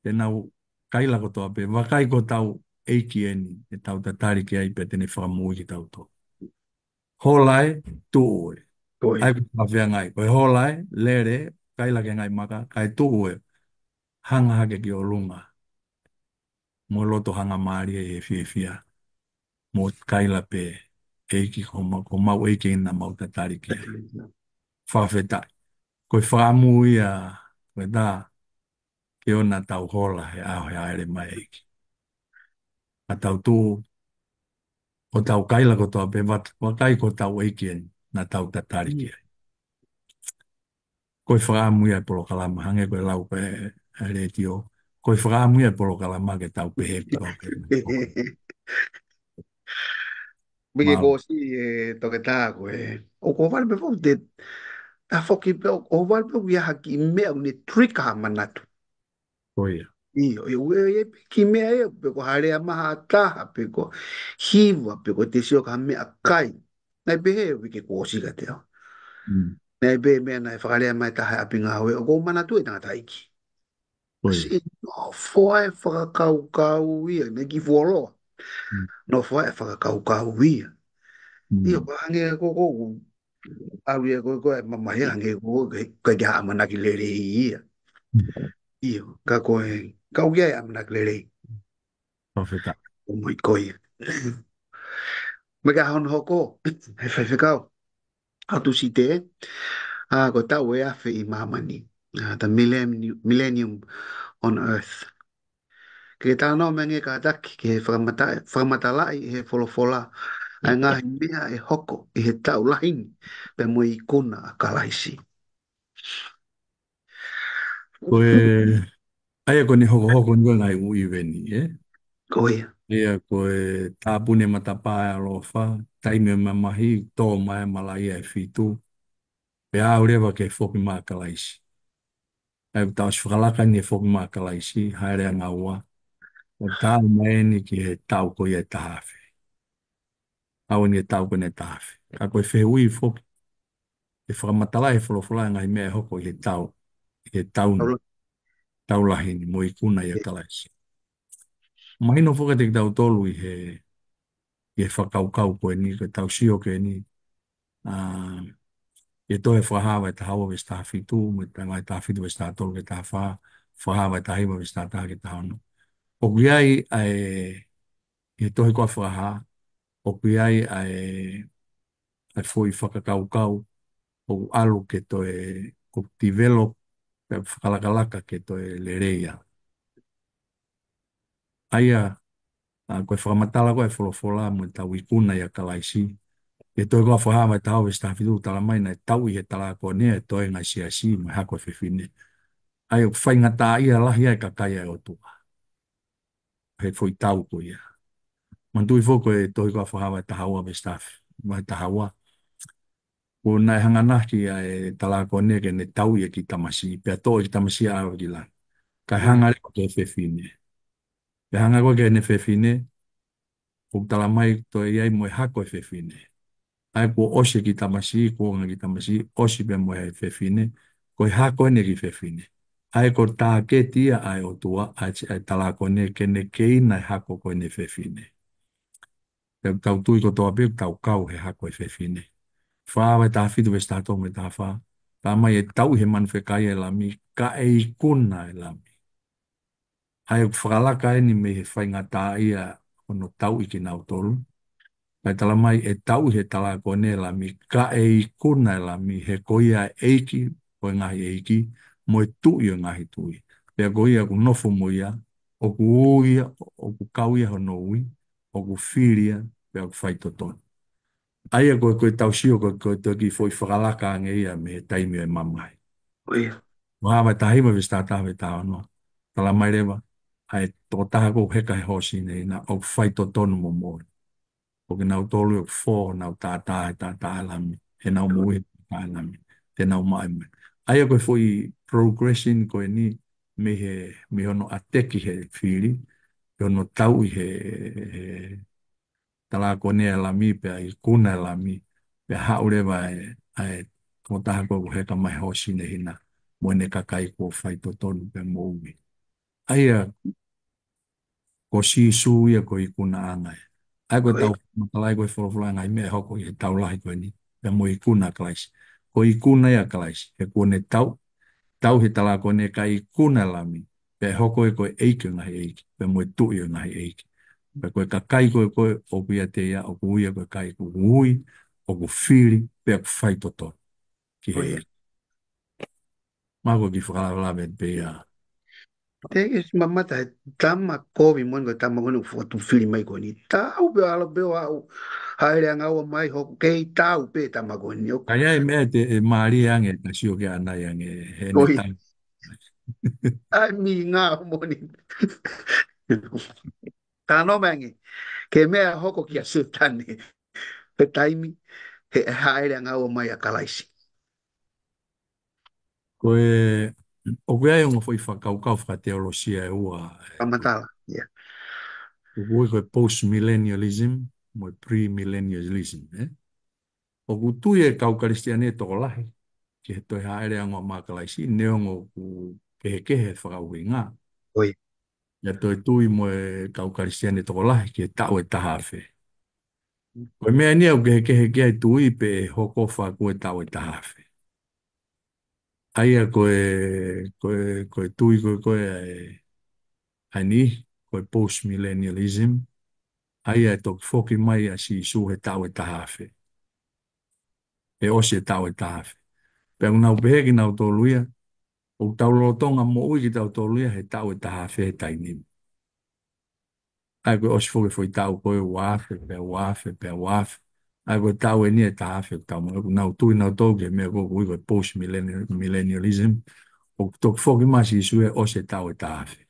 te nau kaila kotoa pē, vakai ko hotau ʻEiki eni, ʻe tau tatali ki ai pea te ne fakamoʻui kitautolu. Hola ē, tuʻu ē. ʻIo. ʻA ia ko e fakafeangai, ko e hola ē, lele ē, kaila ki he ngaahi maka, kae tuʻu ē, hanga hake ki ʻolunga mo e loto hangamālie ʻi he fiefia. Mo kaila pē, ʻEiki ko ma-, ko homau ʻEiki naʻa mau tatali ki ai. Fakafetaʻi. Ko e fakaʻamu ia, ko e tā, ke ʻoua naʻa tau hola he ʻaho ʻe hāʻele mai e ʻEiki. Ka tau tuʻu, ʻo tau kaila kotoa pē, vat-, vakai ko hotau ʻEiki eni naʻa tau tatali ki ai. Ko e fakaʻamu ia e polokalama, hangē ko e lau ko ē ʻa e letiō. Ko e fakaʻamu ia e polokalama ke tau pehē ko ē. Miki Mālō. Ko si e toketā ko ē. ʻOku ou vale pē foki te, ʻa foki pē ʻoku ou vale pē ʻoku ʻi ai ha kiʻi meʻa ʻoku ne trigger ha manatu. Ko ia. ʻIo, ʻio, ʻio, ʻio, pe kiʻi meʻa ia, pe ko ha lea maha ʻa taha, pe ko hiva, pe ko te sio ki ha meʻakai. Naʻe pehē ʻe he uike kuo ʻosi kiate au. Mm. Naʻe pehē meʻa naʻe fakalea mai taha ʻi ʻapi ngāue, ʻoku ou manatuʻi e tangataʻeiki. Ko ia. Siʻi nofo ʻa e fakakaukau ia, naʻe kiʻi fuoloa. Mm. Nofo ʻa e fakakaukau ia. Mm. ʻIo, pea hangē ko, ko, ʻalu ia ko, ko e mamahi hangē ko, ko, ko e ʻamanaki lelei ia. Mm. ʻIo, ka ko e, ka ʻoku ʻi ai e ʻamanaki lelei. Fakafetaʻi. ʻO mai ko ia. Meʻa ka hono hoko, he faifekau. ʻA Tūsite, ʻa, ko e taʻu ʻe afe ʻi māmani. ʻA, the millennium, millennium on earth. Ke talanoa mai ange kātaki ki he fakamata-, fakamatalaʻi ʻe he folofola ʻa e ngaahi meʻa ʻe hoko ʻi he taʻu lahi ni, pea mo e ikuna ʻa Kalaisi. Ko e, ʻa ia ko eni hokohoko ni ko e ngaahi ʻū ʻiveni, ē? Ko ia. ʻA ia ko e tāpuni e matapā ʻa e ʻaloʻofa, taimi ʻo e mamahi, tō mai e malaʻia ʻe fitu, pea aʻu leva ki he foki mai ʻa Kalaisi. ʻA ia ʻoku tau ʻosi fakalaka eni e foki mai ʻa Kalaisi, hāʻele ʻa Ngaua. ʻO tau mai eni ki he taʻu ko ia ʻe taha afe. Aʻu eni ki he taʻu ko eni ʻe taha afe. Ka ko e fehuʻi foki, ʻe fakamatalaʻi ʻe he folofola e ngaahi meʻa ʻe hoko ʻi he taʻu, ʻi he taʻu ni. Taʻu la- Taʻu lahi ni, mo e ikuna ia ʻa Kalaisi. Mahino foki kiate kitautolu ʻi he, ʻi he fakakaukau ko eni, ko ʻetau sio ko eni, ʻa, ʻi he tohi Fakahā vahe taha ua veesi taha fitu, mo e ta-, vahe taha fitu veesi taha tolu ki he taha fā, Fakahā vahe taha hiva veesi taha taha ki he taha ono. ʻOku ʻi ai ʻa e, ʻi he tohi ko ia Fakahā, ʻoku ʻi ai ʻa e, ʻa e foʻi fakakaukau, ʻoku ʻalu ke toe, ʻoku develop, pea fakalakalaka ke toe lelei ange. ʻA ia, ʻa, ko e fakamatala ko ē ʻa e folofola mo ʻetau ikuna ʻia Kalaisi, He tohi ko ia Fakahā vahe taha ua veesi taha fitu, talamai naʻe tauʻi he talākone ʻa e toenga ʻo e siasi mo e hako ʻo e fefine. ʻA ia ʻoku faingataʻaʻia lahi ai e kakai ʻa e ʻOtua he foʻi tau ko ia. Manatuʻi foki ko e tohi ko ia Fakahā vahe taha ua veesi taha, vahe taha ua. Ko e naʻe hanganaki ʻa e talākone ke ne tauʻi e kiʻi tamasiʻi, pea toʻo e kiʻi tamasiʻi ʻo ʻave ki langi. Kae hanga leva ki he fefine. Pea hanga ko ē ki heʻene fefine, ʻoku talamai toe ʻi ai mo e hako ʻo e fefine. ʻA ia kuo ʻosi e kiʻi tamasiʻi, kuonga e kiʻi tamasiʻi, ʻosi pea mo e fefine, ko e hako eni e kiʻi fefine. ʻA ia ko e tāketi ia ʻa e ʻOtua, ʻa e, ʻa e talākone ke ne keina e hako ko eni e fefine. Pea ʻoku tau tui kotoa pē ʻoku tau kau he hako ʻo e fefine. Fakahā vahe taha fitu veesi taha tolu mo e taha fā. Talamai ʻe tauʻi he manu fekai e Lami, kae ikuna e Lami. ʻA ia ʻoku fakalaka eni mei he faingataʻaʻia hono tauʻi kinautolu. Kae talamai ʻe tauʻi he talākone e Lami, kae ikuna e Lami, he ko ia ʻa e ʻEiki ʻo e ngaahi ʻeiki, mo e Tuʻi ʻo e ngaahi tuʻi. Pea ko ia ʻoku nofo mo ia, ʻoku ui ia, ʻoku kau ia hono ui, ʻoku fili ia, pea ʻoku faitotonu. ʻA ia ko e, ko e tau sio ko e, ko e toki foʻi fakalaka ange ia mei he taimi ʻo e mamahi. Ko ia. Fakahā vahe taha hiva veesi taha taha mo e taha ono. Talamai leva, ʻa e tokotaha ʻoku heka he hōsine hina, ʻoku faitotonu mo moʻoni. Ko kinautolu ʻoku fō honau taʻataʻa he taʻataʻa ʻo e Lami, heʻenau moʻui he taʻataʻa ʻo e Lami, te nau maʻu e moʻui. ʻA ia ko e foʻi progression ko eni mei he, mei hono ʻateki he fili, ki hono tauʻi he, he talākone e Lami pea ikuna e Lami, pea haʻu leva e, ʻa e tokotaha ko ē ʻoku heka mai he hōsine hina, mo ʻene kakai kuo faitotonu pea moʻui. ʻA ia ko Sīsū ia ko e ikunaʻanga ia. ʻA ia ko e tau matalaʻi ko e folofola ngaahi meʻa ʻe hoko ʻi he tau lahi ko eni, pea mo e ikuna ʻa Kalaisi. Ko e ikuna ia ʻa Kalaisi, he kuo ne tau, tauʻi he talākone kae ikuna e Lami, pea ʻe hoko ia ko e ʻEiki ʻo e ngaahi ʻeiki, pea mo e Tuʻi ʻo e ngaahi ʻeiki. Pea ko e kakai ko ē ko ē ʻoku ʻiate ia, ʻoku ui ia ko e kakai ʻoku ui, ʻoku fili, pea ʻoku faitotonu ki he ʻEiki. Mahalo ko e kiʻi fakalavelave pē ia. Te ke mamata he tama kovi moʻoni ko e tama ko eni ʻoku fokotuʻu fili mai ko eni. Tau pē ʻalu pē ʻo aʻu. Hāʻele angaua mai hoko kei tau pē tama ko eni. ʻOku ʻi ai e meʻa te e mālie ange, ka sio ki ai ʻanai ange, he ne tau. ʻAi mi ngā moʻoni. Tano mai ange. Ke meʻa hoko kia Sētane. He taimi, he hāʻele angaua mai ʻa Kalaisi. Ko e, ʻoku ʻi ai ongo foʻi fakakaukau fakateolosia ʻe ua, ʻe, Kamatala, yeah. ʻOku ui ko e post-millennialism, mo e premillennialism, ē? ʻOku tui e kau Kalisitiane tokolahi ki he toe hāʻele angaua mai ʻa Kalaisi, neongo ʻoku kehekehe e fakaʻuhinga. ʻIo. ʻIo toe tui mo e kau Kalisitiane tokolahi ki he taʻu ʻe taha afe. Ko e meʻa eni ʻoku kehekehe ki ai e tui pe ʻe hoko fakakuo e taʻu ʻe taha afe. ʻA ia ko e, ko e, ko e tui ko ē ko ē ʻa e, ʻa e niʻihi, ko e post-millennialism. ʻA ia ʻe toki foki mai ʻa Sīsū he taʻu ʻe taha afe. ʻE ʻosi e taʻu ʻe taha afe. Pea ʻoku nau pehē kinautolu ia, ʻoku tau lolotonga moʻui kitautolu ia he taʻu ʻe taha afe he taimi ni. ʻA ia ko e ʻosi foki e foʻi taʻu ko ē ua afe, pea ua afe, pea ua afe. ʻA ia ko e taʻu eni ʻe taha afe ʻoku tau moʻui. ʻOku nau tui nautolu ki he meʻa ko ē ʻoku ui ko e post-millennialism. ʻOku toki foki mai ʻa Sīsū ʻe ʻosi e taʻu ʻe taha afe.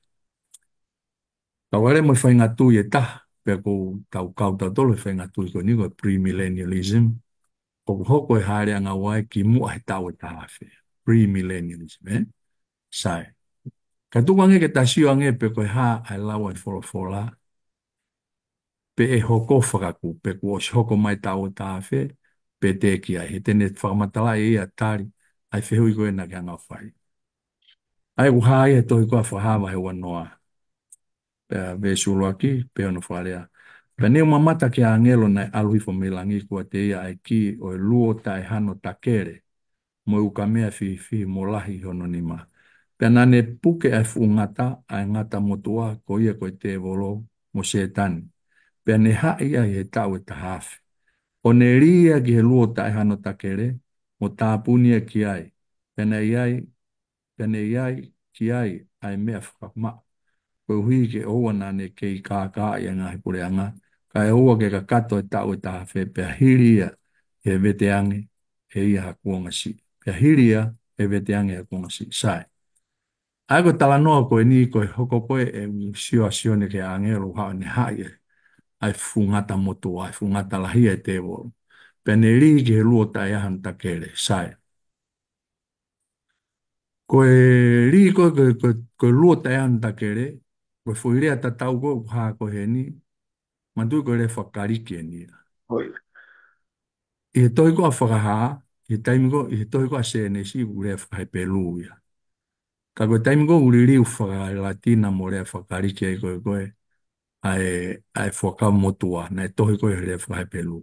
Kau ale mo e faʻahinga tui ʻe taha, pea ʻoku tau kau tautolu he faʻahinga tui ko eni ko e premillennialism. ʻOku hoko e hāʻele angaua ē kimuʻa he taʻu ʻe taha afe. Premillennialism, ē? Sai. Ka tuku ange ke ta sio ange pe ko e hā ʻa e lau ʻa e folofola, pe ʻe hoko fakakuo, pe kuo ʻosi hoko mai taʻu ʻe taha afe, pe teʻeki ai. He te ne fakamatalaʻi ʻe ia tali ʻa e fehuʻi ko ē naʻa ke hanga ʻo fai. ʻA ia ʻoku hā ia he tohi ko ia Fakahā vahe uanoa. Pea veesi ʻuluaki, pea hono fakalea. Pea ne u mamata ki he ʻāngelo naʻe ʻalu hifo mei langi, kuo ʻiate ia ʻa e kī ʻo e luo taʻehano takele, mo e ukamea fihifihi mo lahi ʻi hono nima. Pea naʻa ne puke ʻa e fuʻu ngata, ʻa e ngata motuʻa, ko ia ko e tēvolo mo Sētane. Pea ne haʻi ia ʻi he taʻu ʻe taha afe. ʻO ne lī ia ki he luo taʻehano takele, mo tāpuni ia ki ai. Pea naʻe ʻi ai, pea naʻe ʻi ai ki ai ʻa e meʻa fakamaʻa. Koeʻuhi ke ʻoua naʻa ne kei kākaaʻi ʻa e ngaahi puleʻanga, kae ʻoua ke kakato e taʻu ʻe taha afe, pea hili ia, ʻe veteange ʻe ia ha kuonga siʻi. Pea hili ia, ʻe veteange ha kuonga siʻi. Sai. ʻA ia ko e talanoa ko eni ko e hoko ko ē ʻe ʻū sio ʻa Sione ki he ʻāngelo ʻoku haʻu ʻo ne haʻi ʻa e, ʻa e fuʻu ngata motuʻa, ʻa e fuʻu ngata lahi ʻa e tēvolo. Pea ne lī ki he luo taʻeʻaho ʻo Takele. Sai. Ko e lī ko ē, ko e, ko e, ko e luo taʻeʻaho ʻo Takele, ko e foʻi lea tatau ko ē ʻoku hā ko ē heni, manatuʻi ko e lea fakaKalisi eni ia. ʻOi. ʻI he tohi ko ē ʻa Fakahā, ʻi he taimi ko ē, ʻi he tohi ko ē ʻa Sēnesi ʻoku lea fakaHepelū ia. Ka ko e taimi ko ē ʻoku liliu fakaLatina mo lea fakaKalisi ai ko ē, ko ē, ʻa e, ʻa e Fuakava Motuʻa, naʻe tohi ko ē he lea fakaHepelū.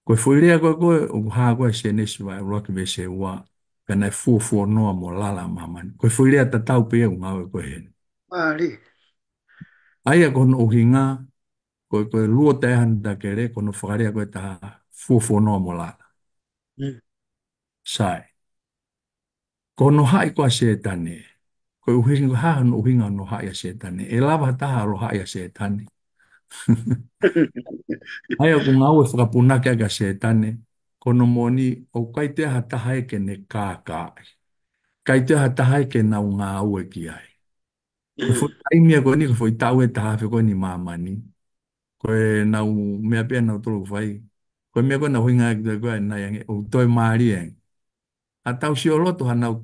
Ko e foʻi lea ko ē, ko ē, ʻoku hā ko ē ʻi Sēnesi vahe ʻuluaki veesi ua, pea naʻe fuofuonoa mo lala ʻa māmani. Ko e foʻi lea tatau pē ia ʻoku ngāue ko ē heni. Mālie. ʻA ia ko hono ʻuhinga, ko e, ko e luo taʻeʻaho ʻo Takele, ko hono fakalea ko ē ʻe taha, fuofuonoa mo lala. Mm. Sai. Ko hono haʻi ko ē ʻa Sētane. Ko e ʻuhinga, ko e hā hono ʻuhinga hono haʻi ʻa Sētane? ʻE lava ha taha ʻo haʻi ʻa Sētane? ʻA ia ʻoku ngāue fakapunake ʻaki ʻa Sētane, ko hono moʻoni, ʻoku ʻikai toe ʻi ai ha taha ia ke ne kākaaʻi. ʻIkai toe ʻi ai ha taha ia ke nau ngāue ki ai. Ko e foʻi taimi ia ko eni, ko e foʻi taʻu ʻe taha afe ko eni ʻi māmani. Ko ʻenau meʻa pē ʻanautolu ʻoku fai. Ko e meʻa ko ē naʻa nau ʻuhinga ki ai ko ē ʻanenai ange, ʻoku toe mālie ange. ʻA tau sio loto ha nau,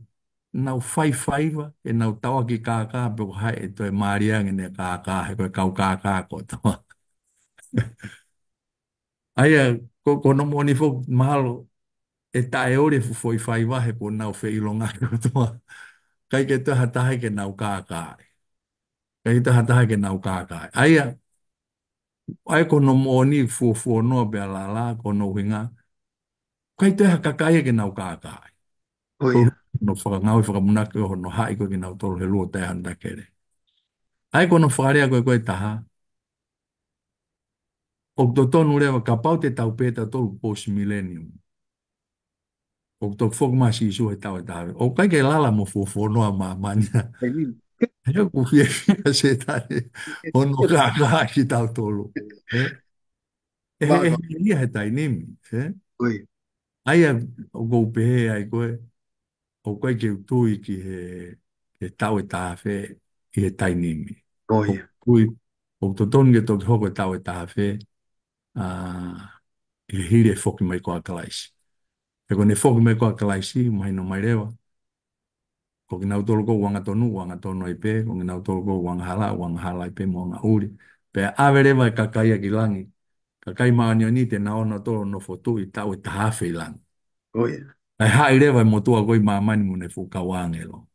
nau faifaiva, ʻenau tauʻaki kākā, pe ko hai ʻe toe mālie ange ʻene kākā, he ko e kau kākā kotoa. ʻA ia, ko, ko hono moʻoni foki mahalo, ʻe taʻeoli e fuʻu foʻi faiva he kuo nau feʻilongaki kotoa. ʻIkai ke toe ʻi ai ha taha ia ke nau kākaaʻi. ʻIkai ke toe ʻi ai ha taha ia ke nau kākaaʻi. ʻA ia, ʻa ia ko hono moʻoni fuofuonoa pea lala, ko hono ʻuhinga, ʻikai toe ʻi ai ha kakai ia ke nau kākaaʻi. ʻOi. Ko hono fakangāue fakapunake ko hono haʻi ko ē kinautolu he luo taʻeʻaho ʻo Takele. ʻA ia ko hono fakalea ko ē ko ē ʻe taha, ʻoku totonu leva kapau te tau pehē ʻe tautolu post millennium, ʻoku toki foki mai ʻa Sīsū he taʻu ʻe taha afe. ʻOku ʻikai ke lala mo fuofuonoa ʻa māmani. ʻĒmeni. He ʻoku fiefia ʻa Sētane hono kākaaʻi kitautolu. Ē? ʻE he, ʻe he ia he taimi ni, ē? ʻOi. ʻA ia ʻoku ou pehē ai ko ē, ʻoku ʻikai ke u tui ki he, ki he taʻu ʻe taha afe ʻi he taimi ni. ʻOi. ʻOku ou tui, ʻoku totonu ke toki hoko e taʻu ʻe taha afe, ʻa, ʻi he hili e foki mai ko ē ʻa Kalaisi. He ko ʻene foki mai ko ē ʻa Kalaisi, mahino mai leva. Ko kinautolu ko ē ʻoku angatonu, ʻoku angatonu ai pē, ko kinautolu ko ē ʻoku angahala, ʻoku angahala ai pē mo angaʻuli. Pea ʻave leva e kakai ia ki langi. Kakai māʻoniʻoni te nau ō nautolu ʻo nofo tuʻi taʻu ʻe taha afe ʻi langi. ʻOi. ʻAi haʻi leva e motuʻa ko ē ʻi māmani mo ʻene fuʻu kau ʻāngelo.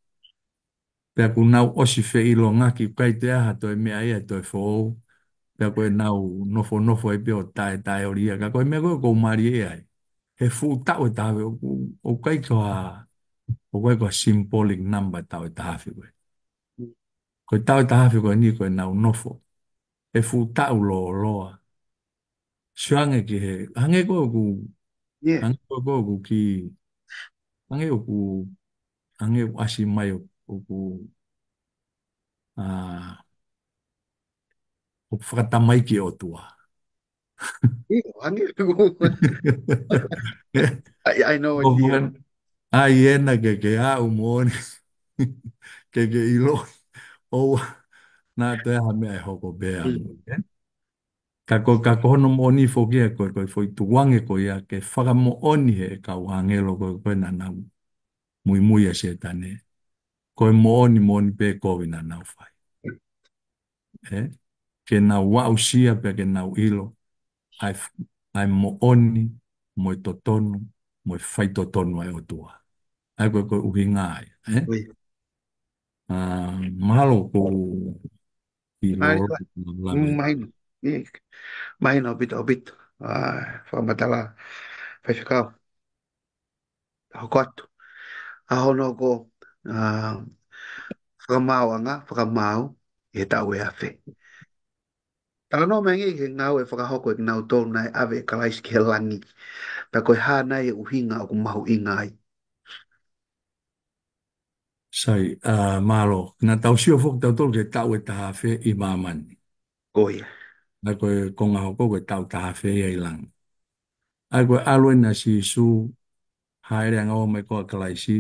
Pea kuo nau ʻosi feʻilongaki, ʻikai toe ʻi ai ha toe meʻa ia ʻe toe foʻou. Pea ko ʻenau nofonofo ai pē ʻo taʻe, taʻeoli ia. Ka ko e meʻa ko ē ʻoku ou mālieʻia ai, he fuʻu taʻu ʻe taha afe ʻoku, ʻoku ʻikai ko ha, ʻoku ʻikai ko ha symbolic number taʻu ʻe taha afe ko ē. Ko e taʻu ʻe taha afe ko eni ko ʻenau nofo he fuʻu taʻu lōloa. Sio ange ki he, hangē ko ē ʻoku, Yeah. hangē ko ē ʻoku ki, hangē ʻoku, hangē ʻoku ʻasi mai ʻoku, ʻoku, ʻa, ʻoku fakatamaiki e ʻOtua. ʻIo, hangē ʻoku. I, I know what you mean. ʻOku ʻai ena ke, ke aʻu moʻoni, ke, ke ʻilo. ʻOua naʻa toe ʻi ai ha meʻa ʻe hoko pea Mm. mo, ē? Ka ko, ka ko hono moʻoni foki ia ko e, ko e foʻi tukuange ko ia ke fakamoʻoni he kau ʻāngelo ko ē, ko ē naʻa nau muimui ʻa Sētane. Ko e moʻoni, moʻoni pē kovi naʻa nau fai. Ē? Ke nau aʻusia pea ke nau ʻilo ʻa e f-, ʻa e moʻoni, mo e totonu, mo e faitotonu ʻa e ʻOtua. ʻA ia ko e, ko e ʻuhinga ia, ē? ʻOi. ʻA, mahalo ko i Mahalo lolo ko e, lave. mm, mahino. ʻIo, mahino ʻaupito, ʻaupito. ʻA, fakamatala, faifekau. Hoko atu. ʻA hono ko, ʻa, fakamaauʻanga, fakamaau, ʻi he taʻu ʻe afe. Talanoa mai ange ki he ngāue fakahoko ʻe kinautolu naʻe ʻave ʻe Kalaisi ki he langi. Pea ko e hā nai e ʻuhinga ʻoku mahuʻinga ai. Sai, ʻa, mālō. Naʻa tau sio foki tautolu ki he taʻu ʻe taha afe ʻi māmani. Ko ia. Naʻe ko e konga hoko ko e taʻu taha afe ia ʻi langi. ʻA ia ko e ʻalu eni ʻa Sīsū, hāʻele ange ʻo mai ko ā Kalaisi,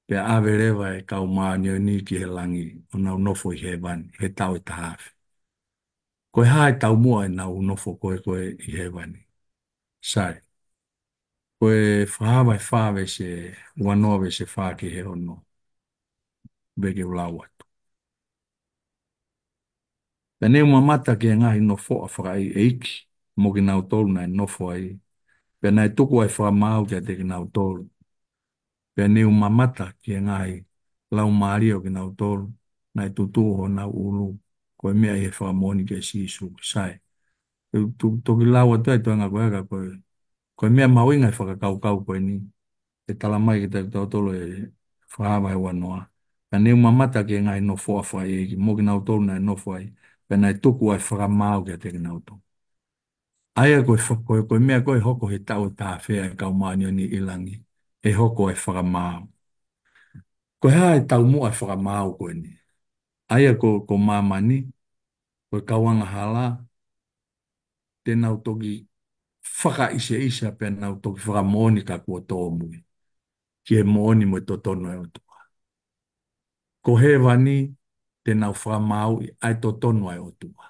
pea ʻave leva e kau māʻoniʻoni ki he langi, ʻo nau nofo ʻi hēvani, he taʻu ʻe taha afe. Ko e hā e taumuʻa ʻenau nofo ko ē ko ē ʻi hēvani? Sai. Ko e Fakahā vahe fā veesi uanoa veesi fā ki he ono. Pea ke u lau atu. Pea ne u mamata ki he ngaahi nofoʻa fakaʻeiʻeiki mo kinautolu naʻe nofo ai, pea naʻe tuku ʻa e fakamaau kiate kinautolu. Pea ne u mamata ki he ngaahi laumālie ʻo kinautolu naʻe tutuʻu honau ʻulu, ko e meʻa ʻi he fakamoʻoni kia Sīsū. Sai. ʻE tu-, toki lau atu e toenga ko ē ka ko e, ko e meʻa mahuʻinga e fakakaukau ko eni. ʻE tala mai kiate kitautolu ʻe Fakahā vahe uanoa. Pea ne u mamata ki he ngaahi nofoʻa fakaʻeiʻeiki mo kinautolu naʻe nofo ai, pea naʻe tuku ʻa e fakamaau kiate kinautolu. ʻA ia ko e fa-, ko e, ko e meʻa ko ē ʻe hoko he taʻu ʻe taha afe ʻa e kau māʻoniʻoni ʻi langi, ʻe hoko e fakamaau. Ko e hā e taumuʻa e fakamaau ko eni? ʻA ia ko, ko māmani, ko e kau angahala, te nau toki fakaʻiseʻisa pea nau toki fakamoʻoni ka kuo tōmui ki he moʻoni mo e totonu ʻa e ʻOtua. Ko hēvani, te nau fakamaauʻi ʻa e totonu ʻa e ʻOtua.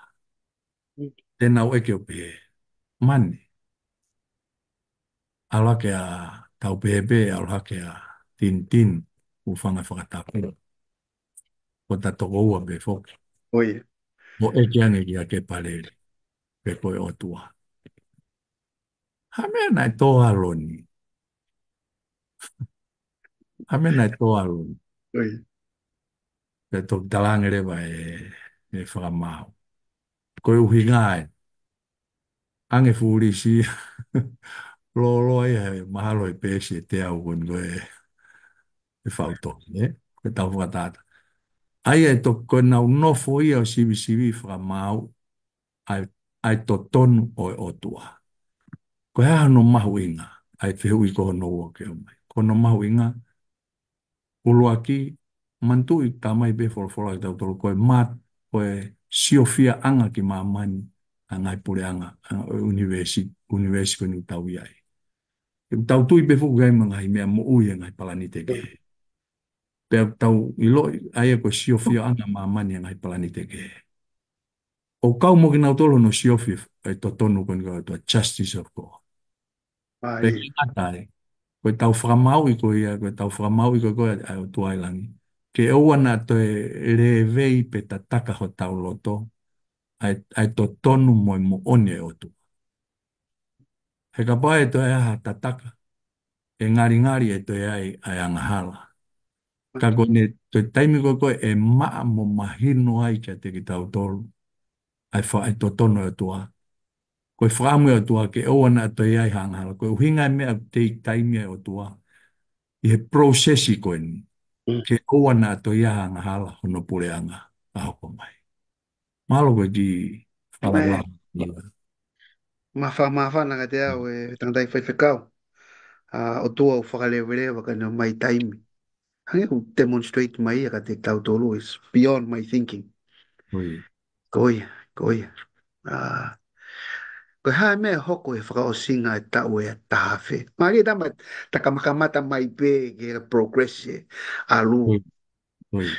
Te nau ʻeke ʻo pehē, mani. ʻAlu hake ʻa Tau Pehē Pē, ʻalu hake ʻa Tinitini, ʻo fanga fakatapu. Ko ta toko ua pē foki. ʻO ia. ʻO ʻeke ange kia Kepaleli, pe ko e ʻOtua. Hā e meʻa naʻe tō ʻa Loni? Hā e meʻa naʻe tō ʻa Loni? ʻO ia. Pea toki talaange leva ʻe, ʻe fakamaau. Ko e ʻuhinga ē. Ange fuʻu lisi. Lōloa ia he mahalo ʻe peesi ʻe teau ko eni ko e, ʻe fauto, ē? Ko e tau fakatātā. ʻA ia ʻe to-, ko ʻenau nofo ia ʻo sivisivi fakamaau ʻa e, ʻa e totonu ʻo e ʻOtua. Ko e hā hono mahuʻinga, ʻa e fehuʻi ko hono ua ke ʻomai. Ko hono mahuʻinga, ʻuluaki, manatuʻi tā mai pē folofola kiate kitautolu ko e mat-, ko e siofiaʻanga ki māmani ʻa e ngaahi puleʻanga, ʻa e ʻunivēsi, ʻunivēsi ko eni ʻoku tau ʻi ai. ʻOku tau tui pē foki ʻoku ʻi ai mo e ngaahi meʻa moʻui ʻi he ngaahi palanite kehe. Pea tau ʻiloʻi ʻa ia ko e siofiaʻanga māmani ʻa e ngaahi palanite kehe. ʻOku kau mo kinautolu hono siofi e totonu ko eni ko e ʻOtua, justice of God. Pea ʻikai ngata ai, ko e tau fakamaauʻi ko ia, ko e tau fakamaauʻi ko ē ko ē ʻa e ʻOtua ʻi langi. Ke ʻoua naʻa toe lēvei pe tataka hotau loto, ʻa e, ʻa e totonu mo e moʻoni ʻa e ʻOtua. He kapau ʻe toe ʻi ai ha tataka, ʻe ngalingali ʻe toe ʻi ai ʻa e angahala. Ka ko ʻene toe taimi ko ē ko ē ʻe maʻa mo mahino ai kiate kitautolu ʻa e fa-, ʻa e totonu ʻa e ʻOtua. Ko e fakaʻamu ʻa e ʻOtua ke ʻoua naʻa toe ʻi ai ha angahala. Ko e ʻuhinga e meʻa ʻoku tei taimi ʻa e ʻOtua ʻi he process ko eni. Ke ʻoua naʻa toe ʻi ai ha angahala hono puleʻanga ʻa hoko mai. Mālō ko e kiʻi fakalau. Māfana, māfana kiate au e tangataʻi faifekau. ʻA e ʻOtua ʻoku fakaleveleva ka ne ʻomai taimi. Hangē ʻoku demonstrate mai ia kiate kitautolu is beyond my thinking. ʻOi. Ko ia, ko ia. ʻA, ko e hā e meʻa ʻe hoko he fakaʻosinga e taʻu ʻe taha afe? Mālie tama, ta kamakamata mai pē ke progress e ʻalu. ʻOi. ʻOi.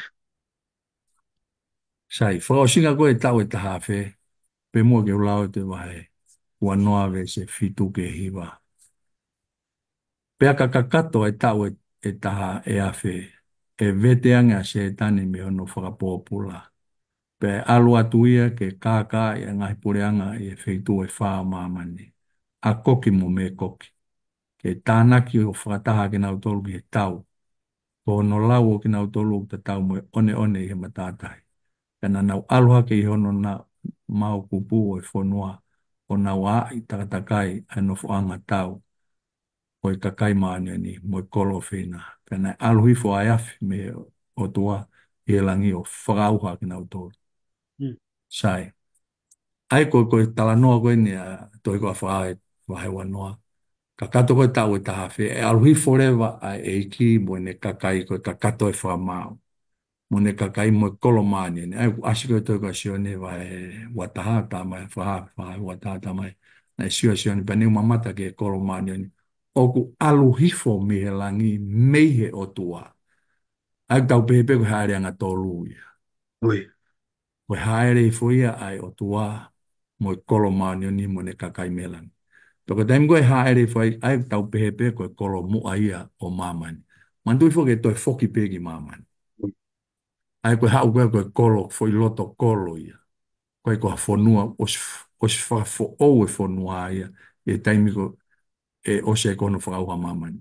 Sai, fakaʻosinga ko ē taʻu ʻe taha afe, pea muʻa ke u lau atu e vahe uanoa veesi fitu ki he hiva. Pea ka kakato e taʻu ʻe, ʻe taha ʻe afe, ʻe vete ange ʻa Sētane mei hono fakapōpula. Pea ʻe ʻalu atu ia ke kākaaʻi ʻa e ngaahi puleʻanga ʻi he feituʻu ʻe fā ʻo māmani, ʻa Koki mo Mēkoki. Ke tānaki ʻo fakataha kinautolu ki he tau. Ko hono lau ʻo kinautolu ʻoku tatau mo e ʻoneʻone ʻi he matātahi. Pea naʻa nau ʻalu hake ʻi hono na-, maokupu ʻo e fonua, ʻo nau ʻāʻi takatakai ʻa e nofoʻanga tau ʻo e kakai māʻoniʻoni mo e kolo ʻofeina. Pea naʻe ʻalu hifo ʻa e afi mei he ʻOtua ʻi he langi ʻo fakaʻauha kinautolu. Sai. ʻA ia ko, ko e talanoa ko eni ʻa e tohi ko ē ʻa Fakahā vahe uanoa. Kakato ko ē taʻu ʻe taha afe, ʻe ʻalu hifo leva ʻa e ʻEiki mo ʻene kakai ko e kakato e fakamaau. Mo ʻene kakai mo e kolo māʻoniʻoni. ʻA ia ʻoku ʻasi ko ē tohi ko ē ʻa Sione vahe uataha tā mai, Fakahā, Fakahā uataha tā mai. Naʻe sio ʻa Sione pea ne u mamata ki he kolo māʻoniʻoni ʻoku ʻalu hifo mei he langi mei he ʻOtua. ʻA ia ʻoku tau pehē pē ko e hāʻele angatonu ia. Ko e hāʻele hifo ia ʻa e ʻOtua mo e kolo māʻoniʻoni mo ʻene kakai mei he langi. Pea ko e taimi ko ē hāʻele hifo ai, ʻa ia ʻoku tau pehē pē ko e kolo muʻa ia ʻo māmani. Manatuʻi foki ʻe toe foki pē ki māmani. ʻA ia ko e haʻu ko ē ko e kolo, foʻi loto kolo ia. Ko e ko ha fonua, ʻosi, ʻosi fakafoʻou e fonua ia, ʻi he taimi ko ē ʻosi ai ko hono fakaʻauha ʻa māmani.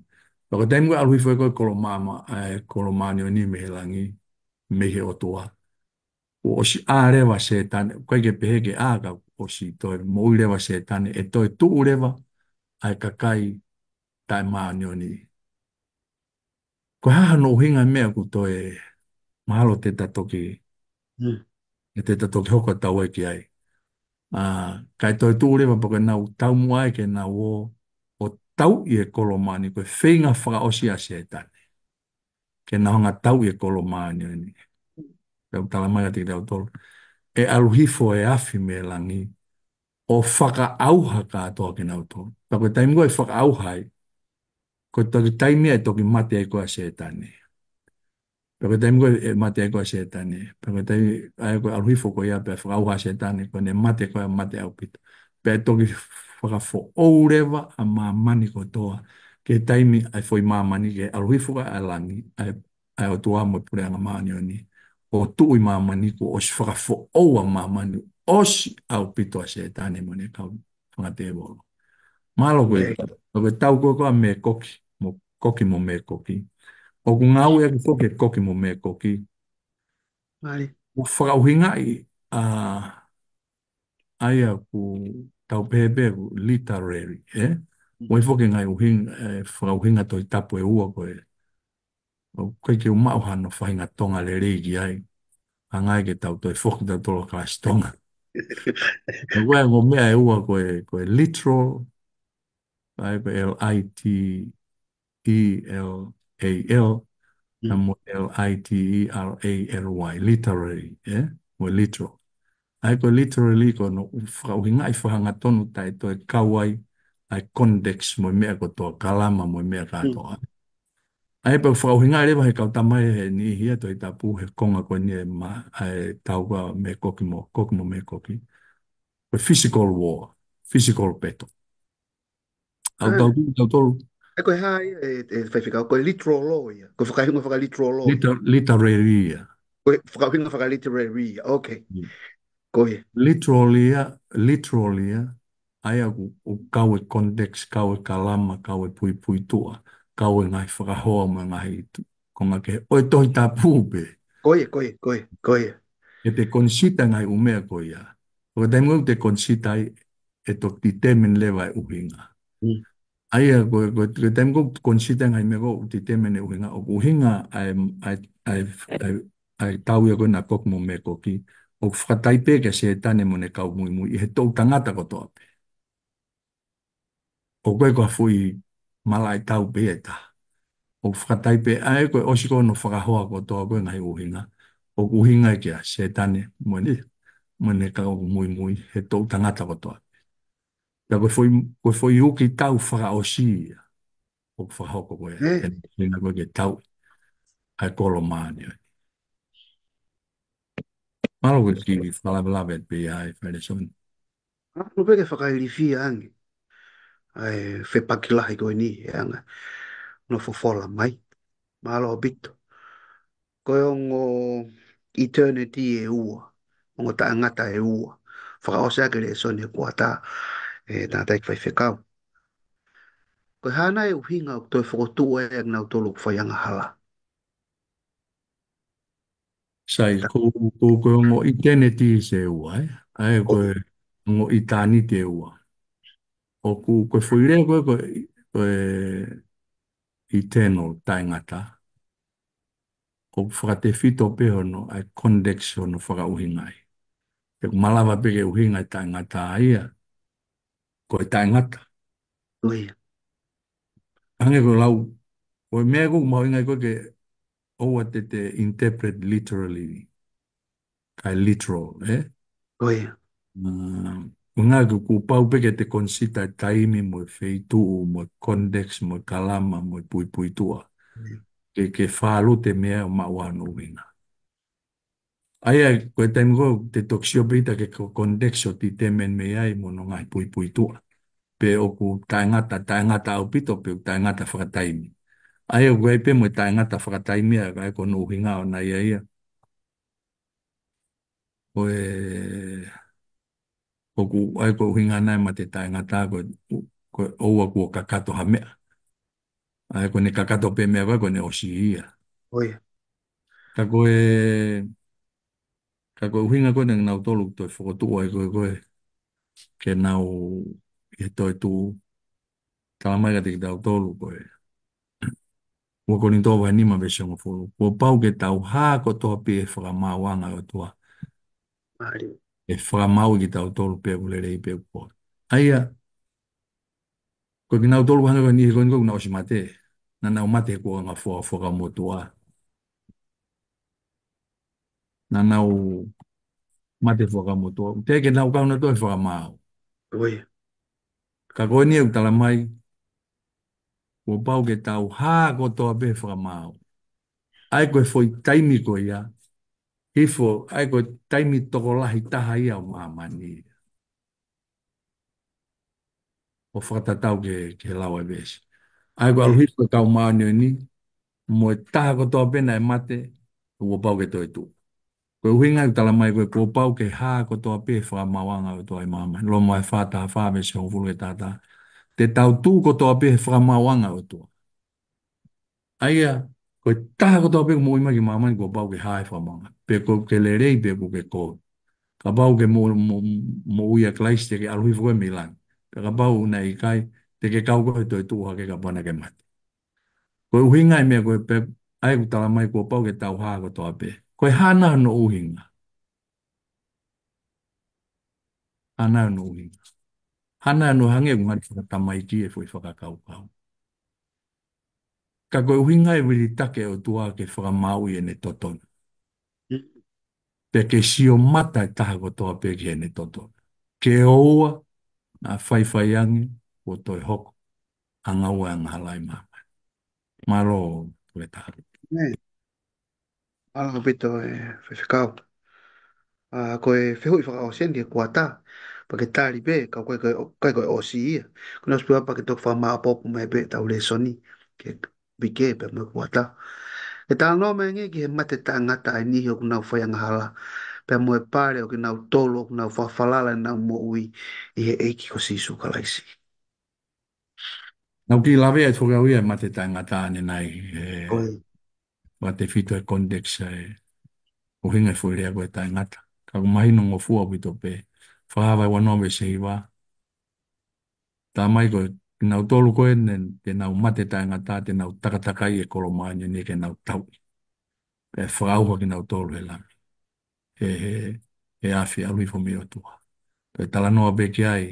Pea ko e taimi ko ē ʻalu hifo ai ko e kolo māmani, ʻa e kolo māʻoniʻoni mei he langi, mei he ʻOtua. Kuo ʻosi ʻā leva Sētane, ʻoku ʻikai ke pehē ke ʻā ka ʻosi toe moʻui leva Sētane, ʻe toe tuʻu leva ʻa e kakai taʻemāʻoniʻoni. Ko e hā hono ʻuhinga e meʻa ʻoku toe mahalo te ta toki, Mm. ʻe te ta toki hoko atu ai ki ai. ʻA, kae toe tuʻu leva pea ko ʻenau taumuʻa ai ke nau ō ʻo tauʻi e kolo māʻoniʻoni, ko e feinga fakaʻosi ʻa Sētane. Ke nau hanga tauʻi e kolo māʻoniʻoni. Pea ʻoku tala mai kiate kitautolu, ʻe ʻalu hifo e afi mei langi ʻo fakaʻauha kātoa kinautolu. Pea ko e taimi ko ē ʻe fakaʻauha ai, ko e toki taimi ia ʻe toki mate ai ko ē ʻa Sētane. Pea ko e taimi ko ē ʻe mate ai ko ē ʻa Sētane. Pea ko e taimi, ʻa ia ko e ʻalu hifo ko ia pea fakaʻauha ʻa Sētane, ko ʻene mate ko ē ʻe mate ʻaupito. Pea ʻe toki fakafoʻou leva ʻa māmani kotoa. Ki he taimi ʻa e foʻi māmani ke ʻalu hifo ko ē ʻa langi, ʻa e, ʻa e ʻOtua mo e puleʻanga māʻoniʻoni. ʻO tuʻu ʻi māmani kuo ʻosi fakafoʻou ʻa māmani, ʻosi ʻaupito ʻa Sētane mo ʻene kau fanga tēvolo. Mālō ko e, Mei. ko e tau ko ē ko ē ʻa Mēkoki, mo Koki mo Mēkoki. ʻOku ngāueʻaki foki e Koki mo Mēkoki. Mālie. ʻO fakaʻuhingaʻi, ʻa, ʻa ia ʻoku tau pehē pē ʻoku literary, ē? Mm. ʻOku ʻi ai foki e ngaahi ʻuhinga, ʻe, fakaʻuhinga Tohi Tapu ʻe ua ko ē. ʻOku ʻikai ke u maʻu hano faʻahinga Tonga lelei ki ai. Hanga ai ke tau toe foki tautolu ʻo kalasi Tonga. ʻOku ʻi ai e ongo meʻa ʻe ua ko e, ko e literal, ʻa ia ko e L I T E L A L, Mm. na mo e L I T E R A L Y, literary, ē? Mo e literal. ʻA ia ko e literary ko hono fakaʻuhingaʻi fakahangatonu taʻe toe kau ai ʻa e context mo e meʻa kotoa, kalama mo e meʻa Mm. kātoa. ʻA ia pea ʻoku fakaʻuhingaʻi leva he kau tama he niʻihi ʻa e Tohi Tapu he konga ko eni ʻe ma-, ʻa e tau ko ē ʻa Mēkoki mo, Koki mo Mēkoki. Ko e physical war, physical battle. ʻA ia ʻoku tau, tau tolu. ʻE ko e hā ia, ʻe, ʻe faifekau, ko e literal law ia. Ko e fakaʻuhinga fakaliteral law ia. Liter-, literary ia. Ko e fakaʻuhinga fakaliterary ia. Okay. Mm. Ko ia. Literal ia, literal ia. ʻA ia ʻoku, ʻoku kau e context, kau e kalama, kau e puipuituʻa, kau e ngaahi fakahoa mo e ngaahi tu-, konga kehe ʻo e Tohi Tapu pē. Ko ia, ko ia, ko ia, ko ia. ʻE te consider ngaahi ʻū meʻa ko ia. Ko e taimi ʻoku te consider ai, ʻe toki determine leva e ʻuhinga. Mm. ʻA ia, ko, ko, ko e taimi ʻoku consider ngaahi meʻa ʻoku determine e ʻuhinga, ʻoku ʻuhinga ʻa e, ʻa e, ʻa e, ʻa e, ʻa e tau ia ko ena Koki mo Mēkoki, ʻoku fakataipe kia Sētane mo ʻene kau muimui, ʻi he toʻu tangata kotoa pē. ʻOku ʻikai ko ha foʻi malaʻe tau pē ʻe taha. ʻOku fakataipe, ʻa ia ko e ʻosi ko hono fakahoa kotoa ko e ngaahi ʻuhinga. ʻOku ʻuhinga kia Sētane mo ʻene, mo ʻene kau muimui, he toʻu tangata kotoa. Pea ko e foʻi, ko e foʻi uki tau fakaʻosi ia. ʻOku fakahoko ko ē. Ē. He ʻuhinga ko ē ke tau ʻa e kolo māʻoniʻoni. Mālō ko e kiʻi fakalavelave pē ia ʻe Failesoni. ʻA, ʻoku pehē ke fakailifia ange ʻa e fepaki lahi ko eni ʻe anga hono fofola mai. Mālō ʻaupito. Ko e ongo eternity ʻe ua, ongo taʻengata ʻe ua. Fakaʻosi ʻaki e lēsoni ʻo e kuata, ʻe tangataʻeiki faifekau. Ko e hā nai e ʻuhinga ʻoku toe fokotuʻu ai ʻa kinautolu ʻoku fai angahala? Sai, ko, ko, ko e ongo eternity ʻe ua, ē? ʻA ia ko e ongo eternity ʻe ua. ʻOku, ko e foʻi lea ko ē, ko e, ko e eternal, taʻengata. ʻOku fakatefito pē hono, ʻa e context hono fakaʻuhingaʻi. ʻOku malava pē ke ʻuhinga e taʻengata ia ko e taʻengata. Ko ia. Hangē ko e lau, ko e meʻa ʻoku mahuʻinga ko ē ke ʻoua te te interpret literally. Kae literal, ē? Ko ia. Mm, ʻuhinga ke kuo pau pē ke te consider taimi mo e feituʻu, mo e context, mo e kalama, mo e puipuituʻa. Ke, ke fālute meʻa ʻo maʻu hono ʻuhinga. ʻA ia, ko e taimi ko ē te toki sio pē ʻita ki he context ʻo determine mei ai mo hono ngaahi puipuituʻa. Pe ʻoku taʻengata, taʻengata ʻaupito, pe ʻoku taʻengata fakataimi. ʻA ia, ʻoku ʻi ai pē mo e taʻengata fakataimi ʻa ia ko hono ʻuhinga ʻona ia ia. Ko e, ʻoku, ʻa ia ko e ʻuhinga ʻona e mate taʻengata ko e, ko e ʻoua kuo kakato ha meʻa. ʻA ia ko ʻene kakato pē meʻa ko ē ko ʻene ʻosi ia. ʻIo. Ka ko e, ka ko e ʻuhinga ko ē naʻa nau tolu toe fokotuʻu ai ko e, ko e, ke nau ʻi he toetuʻu, tala mai kiate kitautolu ko e. Ua Kolinitō vahe nima veesi hongofulu. Kuo pau ke tau hā kotoa pē he fakamaauʻanga ʻo e ʻOtua. Mālie. ʻE fakamaauʻi kitautolu pe ʻoku lelei pe ʻoku kovi. ʻA ia, ko kinautolu hangē ko e niʻihi ko eni ko ē naʻa nau ʻosi mate. Naʻa nau mate he kuonga fo-, fakamotuʻa. Naʻa nau mate fakamotuʻa. Teʻeki ke nau kau nautolu he fakamaau. ʻIo. Ka ko eni ʻoku tala mai, kuo pau ke tau hā kotoa pē he fakamaau. ʻA ia ko e foʻi taimi ko ia, hifo, ʻa ia ko e taimi tokolahi taha ia ʻo māmani. ʻO fakatatau ki he, ki he lau ʻa e veesi. ʻA ia ko e ʻalu hifo e kau māʻoniʻoni, mo e taha kotoa pē naʻe mate, kuo pau ke toetuʻu. Ko e ʻuhinga ʻoku tala mai ko e kuo pau ke hā kotoa pē he fakamaauʻanga ʻo e ʻOtua ʻi māmani. Loma vahe fā taha fā veesi hongofulu ki he taha taha. Te tau tuʻu kotoa pē he fakamaauʻanga ʻo e ʻOtua. ʻA ia, ko e taha kotoa pē ʻoku moʻui mai ki māmani kuo pau ke hā he fakamaauʻanga. Pe ʻoku ke lelei pe ʻoku ke kovi. Kapau ʻoku ke mo-, mo-, moʻui ʻia Kalaisi te ke ʻalu hifo koe mei langi. Pea kapau naʻe ʻikai, te ke kau koe he toetuʻu hake kapau naʻa ke mate. Ko e ʻuhinga e meʻa ko e pē, ʻa ia ʻoku tala mai kuo pau ke tau hā kotoa pē. Ko e hā nai hono ʻuhinga. Hā nai hono ʻuhinga. Hā nai hono hangē ʻoku ngali fakatamaiki e foʻi fakakaukau. Ka ko e ʻuhinga e vilitaki ʻa e ʻOtua ke fakamaauʻi ʻene totonu. Pea ke sio mata e taha kotoa pē ki heʻene totonu. Ke ʻoua naʻa faifai ange, kuo toe hoko. Anga ua e angahala ʻi māmani. Mālō, Toketā. Nē. Mālō ʻaupito e faifekau. ʻA, ko e fehuʻi fakaʻosi eni ki he kuata. Pea ke tali pē, ka ʻoku ʻikai ko e, ʻikai ko e ʻosi ia. Ko ʻene ʻosi pē pea ke toki fakamāʻopoʻopo mai pē ʻetau lēsoni. Ke piki pē mo e kuata. ʻE talanoa mai ange ki he mate taʻengata ʻa e niʻihi ʻoku nau fai angahala. Pea mo e pale ʻo kinautolu ʻoku nau fakafalala ʻenau moʻui ʻi he ʻEiki ko Sīsū Kalaisi. Naʻa ku kiʻi lave atu foki au ia e mate taʻengata ʻanenai, ʻe, ʻOi. Fakatefito e context e ʻuhinga e foʻi lea ko e taʻengata. Ka ʻoku mahino ngofua ʻaupito pē. Fakahā vahe ua noa veesi hiva. Tala mai ko e, kinautolu ko ē ne, te nau mate taʻengata, te nau takatakai e kolo māʻoniʻoni ke nau tauʻi. Pea fakaʻauha kinautolu he langi. He, he, he afi ʻalu hifo mei he ʻOtua. Pea talanoa pē ki ai,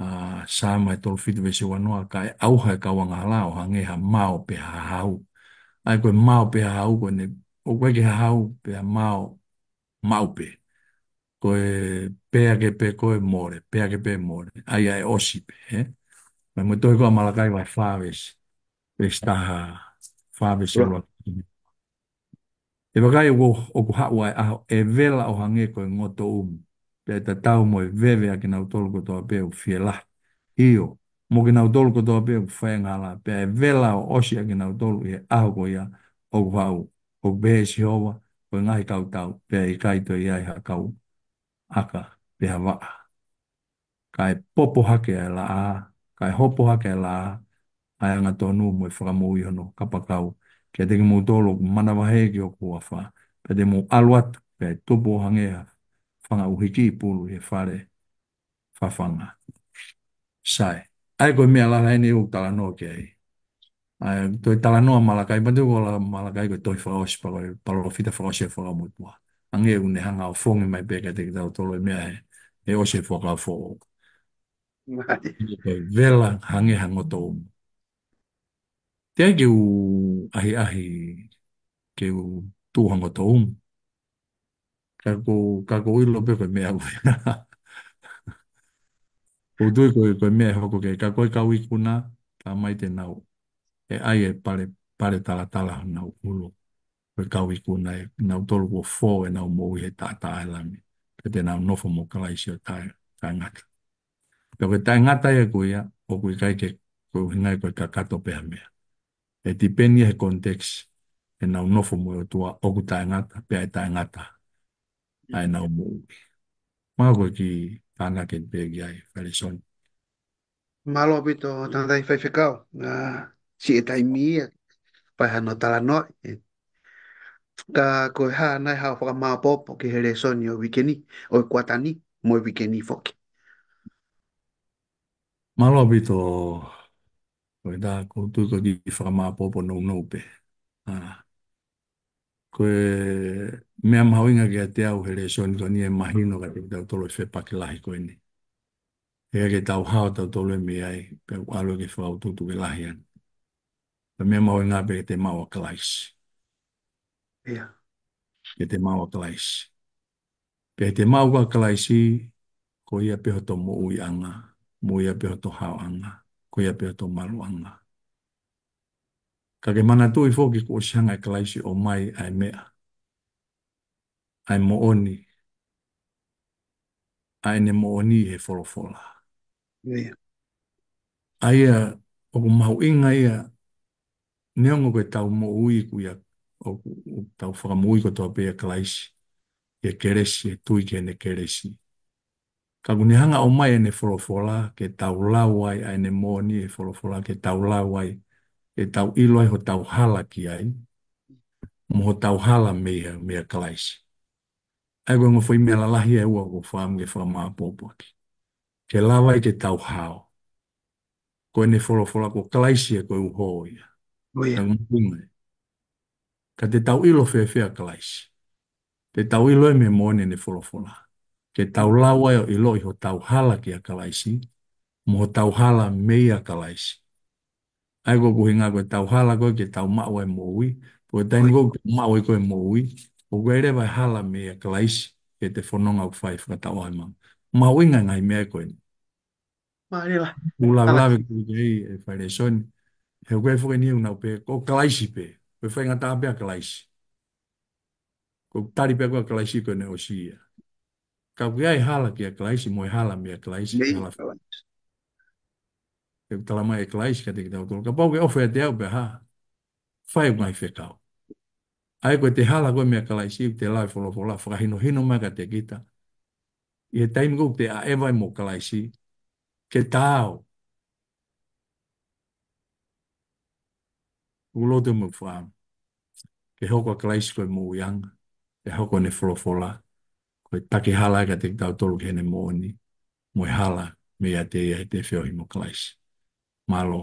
ʻa, Saame tolu fitu veesi ua noa, ka ʻe ʻauha e kau angahala ʻo hangē ha mao pe ha hahau. ʻA ia ko e mao pe ha hahau ko ʻene, ʻoku ʻikai ke hahau pe ha mao maʻu pē. Ko e pea ke pē ko e mole, pea ke pē mole. ʻA ia ʻe ʻosi pē, ē? Mai mo e tohi ko ē ʻa Malakai vahe fā veesi, veesi taha fā veesi ua. ʻE vakai ʻoku, ʻoku haʻu ʻa e ʻaho, ʻe vela ʻo hangē ko e ngoto ʻumu. Pea ʻe tatau mo e veve ʻa kinautolu kotoa pē ʻoku fielahi. ʻIo, mo kinautolu kotoa pē ʻoku fai angahala. Pea ʻe vela ʻo ʻosi ʻa kinautolu ʻi he ʻaho ko ia ʻoku haʻu. ʻOku pehē ʻe Sihova, ko e ngaahi kautau, pea ʻe ʻikai toe ʻi ai ha kau ʻaka, pe ha vaʻa. Kae popo hake ʻa e laʻā, kae hopo hake ʻa e laʻā, ʻa e angatonu mo e fakamoʻui hono kapakau, kiate kimoutolu ʻoku manavahē ki hoku huafa, pea te mou ʻalu atu, pea ʻe tupu ʻo hangē ha fanga ʻuhiki pulu ʻi he fale fafanga. Sai. ʻA ia ko e meʻa lalahi eni ʻoku talanoa ki ai. ʻA ia, toe talanoa Malakai, pea toe ko la Malakai ko e tohi fakaʻosi, pea ko e palōfita fakaʻosi e Fuakava Motuʻa. Hangē ʻoku ne hanga ʻo fongi mai pē kiate kitautolu e meʻa ē, ʻe ʻosi e Fuakava Foʻou. Mai. Ko e vela hangē ha ngoto ʻumu. Teʻeki ke u ʻahiʻahi ke u tuʻu ha ngoto ʻumu. Ka ko, ka ko u ʻilo pē ko e meʻa ko ē. ʻOku ou tui ko e, ko e meʻa ʻe hoko ke, ka ko e kau ikuna, tā mai te nau, ʻe ʻai e pale, pale talatala honau ʻulu. Ko e kau ikuna ē, nautolu kuo fō ʻenau moʻui he taʻataʻa ʻa e Lami. Pea te nau nofo mo Kalaisi ʻo taʻe, taʻengata. Pea ko e taʻengata ia ko ia, ʻoku ʻikai ke, ko e ʻuhinga ia ko e kakato pē ha meʻa. ʻE tipeni ia he context, ʻenau nofo mo e ʻOtua ʻoku taʻengata, pea ʻe taʻengata ʻa ʻenau moʻui. Mahalo ko e kiʻi tānaki pē ki ai, Failesoni. Mālō ʻaupito, tangataʻeiki faifekau. Ā, siʻi e taimi ia, fai hano talanoa, ē. Ka ko e hā nai haʻo fakamāopoopo ki he lēsoni ʻo e uike ni, ʻo e kuata ni, mo e uike ni foki. Mālō ʻaupito, ko e tā, ʻoku ou tui ko e kiʻi fakamāopoopo nounou pē. Ā, ko e meʻa mahuʻinga kiate au he lēsoni ko eni ʻe mahino kiate kitautolu e fepaki lahi ko eni. ʻE ʻikai ke tau hao tautolu ia mei ai, pea ʻoku ʻalu ia ke fakautuutu ke lahi ange. Ko e meʻa mahuʻinga pē ke te maʻu ʻa Kalaisi. ʻIo. Ke te maʻu ʻa Kalaisi. Pea te maʻu ʻa Kalaisi, ko ia pē hoto moʻuiʻanga, mo ia pē hoto haoʻanga, ko ia pē hoto maluʻanga. Ka ke manatuʻi foki kuo ʻosi hanga ʻe Kalaisi ʻo ʻomai ʻa e meʻa, ʻa e moʻoni, ʻa ʻene moʻoni he folofola. ʻIo. ʻA ia, ʻoku mahuʻinga ia, neongo ko e tau moʻui ko ia, ʻoku, ʻoku tau fakamoʻui kotoa pē ʻia Kalaisi, ʻia kelesi, ʻia tui ki heʻene kelesi. Ka ʻoku ne hanga ʻo ʻomai ʻene folofola, ke tau lau ai, ʻa ʻene moʻoni he folofola, ke tau lau ai, ke tau ʻilo ai hotau hala ki ai, mo hotau hala meia, meia Kalaisi. ʻA ia ko e ongo foʻi meʻa lalahi ʻe ua ʻoku ou fakaʻamu ke fakamāopoopo ʻaki. Ke lava ai ke tau hao. Ko ʻene folofola ko Kalaisi ē ko e uho ia. ʻIo. Ka ko e moʻoni. Ka te tau ʻilo fēfē ʻa Kalaisi. Te tau ʻilo ē mei he moʻoni ʻene folofola. Ke tau lau ai ʻo ʻiloʻi hotau hala kia Kalaisi, mo hotau hala meia Kalaisi. ʻA ia ko e ʻuhinga ko e tau hala ko ē ke tau maʻu ai moʻui, ko e taimi ko ē ke maʻu ai ko ē moʻui, ʻoku ʻi ai leva e hala meia Kalaisi, ke te fononga ʻoku fai fakataʻo ai mau. Mahuʻinga ngaahi meʻa ko eni. Mālie lahi. Ula ula ve ku ke i e Failesoni. He ko e foki ni ʻoku nau pē, ko Kalaisi pē. Ko e faingataʻa pē ʻa Kalaisi. Ko e tali pē ko ē ʻa Kalaisi ko ʻene ʻosi ia. Ka ʻoku ʻi ai e hala kia Kalaisi, mo e hala meia Kalaisi, meia hala Kalaisi. ʻE tala mai ʻe Kalaisi kiate kitautolu. Kapau ʻoku ke ʻofa ʻiate au pea hā. Fai ʻeku ngaahi fekau. ʻA ia ko e te hala ko ē meia Kalaisi, ʻoku te lau e folofola, fakahinohino mai kiate kita. ʻI he taimi ko ē ʻoku te ʻaʻeva ai mo Kalaisi, ke taau. ʻOku loto mo fā. Ke hoko ʻa Kalaisi ko e moʻuiʻanga, ke hoko ʻene folofola, ko e taki hala kiate kitautolu ki heʻene moʻoni, mo e hala, meiate ia he te feohi mo Kalaisi. Mālō.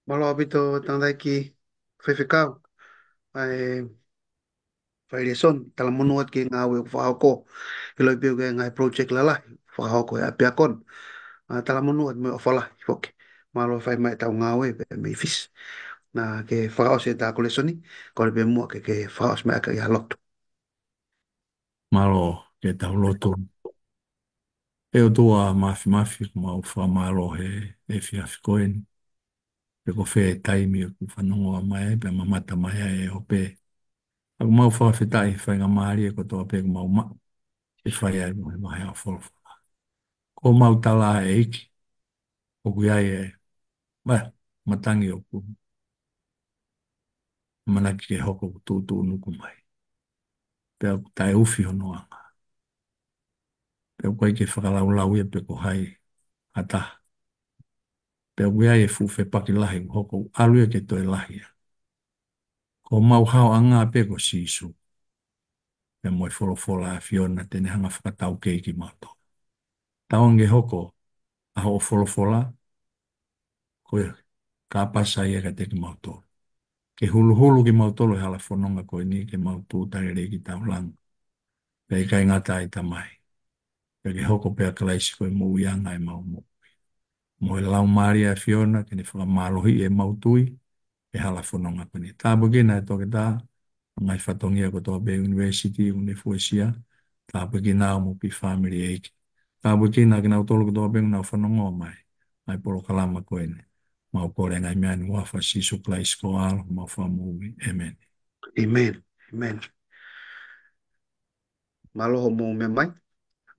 Mālō ʻaupito tangataʻeiki faifekau. ʻA e Failesoni, talamonū atu ki he ngāue ʻoku fakahoko. ʻIloʻi pē ʻoku ʻi ai e ngaahi project lalahi, fakahoko he ʻapiako ni. ʻA, talamonū atu mo e ʻofa lahi foki. Mālō fai mai ʻetau ngāue pē mei Fisi. Naʻa ke fakaʻosi ʻetau lēsoni, kole pē muʻa ke, ke fakaʻosi mai ʻaki ha lotu. Mālō ke tau lotu. ʻE ʻOtua Māfimafi, ʻoku mau fakamālō he efiafi ko eni. Pe ko fē taimi ʻoku fanongo mai ai, pe mamata mai ai e ope. ʻOku mau fakafetaʻi he faingamālie kotoa pē ʻoku mau maʻu. ʻE fai ai mo e mahe ʻa e folofola. Ko mau tala ʻEiki. ʻOku ʻi ai e, ma, matangi ʻoku. ʻAmanaki ke hoko ʻoku tuʻutuʻunuku mai. Pea ʻoku taʻeufi hono anga. Pea ʻoku ʻikai ke fakalaulau ia pe ko hai ha taha. Pea ʻoku ʻi ai e fuʻu fepaki lahi ʻoku hoko ʻoku ʻalu ia ke toe lahi ia. Ko mau haoʻanga pē ko Sīsū. Pea mo e folofola ʻa e ʻAfiona te ne hanga fakataukei kimautolu. Tauange hoko ʻa hoʻo folofola, ko e kāpasa ia kiate kimautolu. Ke huluhulu kimautolu he hala fononga ko eni ke mau tuʻu taʻelelei ki taulanga. Pea ʻikai ngata ai Tamai. Pea ke hoko pē ʻa Kalaisi ko e moʻuiʻanga ʻemau moʻui. Mo e Laumālie ʻa e ʻAfiona ke ne fakamālohiʻi ʻemau tui, he hala fononga ko eni. Tāpuekina e toketā, ngaahi fatongia kotoa pē ʻunivēsiti, ʻunifuesia, tāpuekina au mo e kiʻi fāmili ʻEiki. Fakafetaʻi kinautolu kotoa pē ʻoku nau fanongo mai ʻa e polokalama ko eni. Mau kole ngaahi meʻa ni ʻi he huafa ʻo Sīsū Kalaisi ko e ʻAlo, homau Fakamoʻui. ʻĒmeni. ʻĒmeni. ʻĒmeni. Mālō hoʻomou meʻa mai.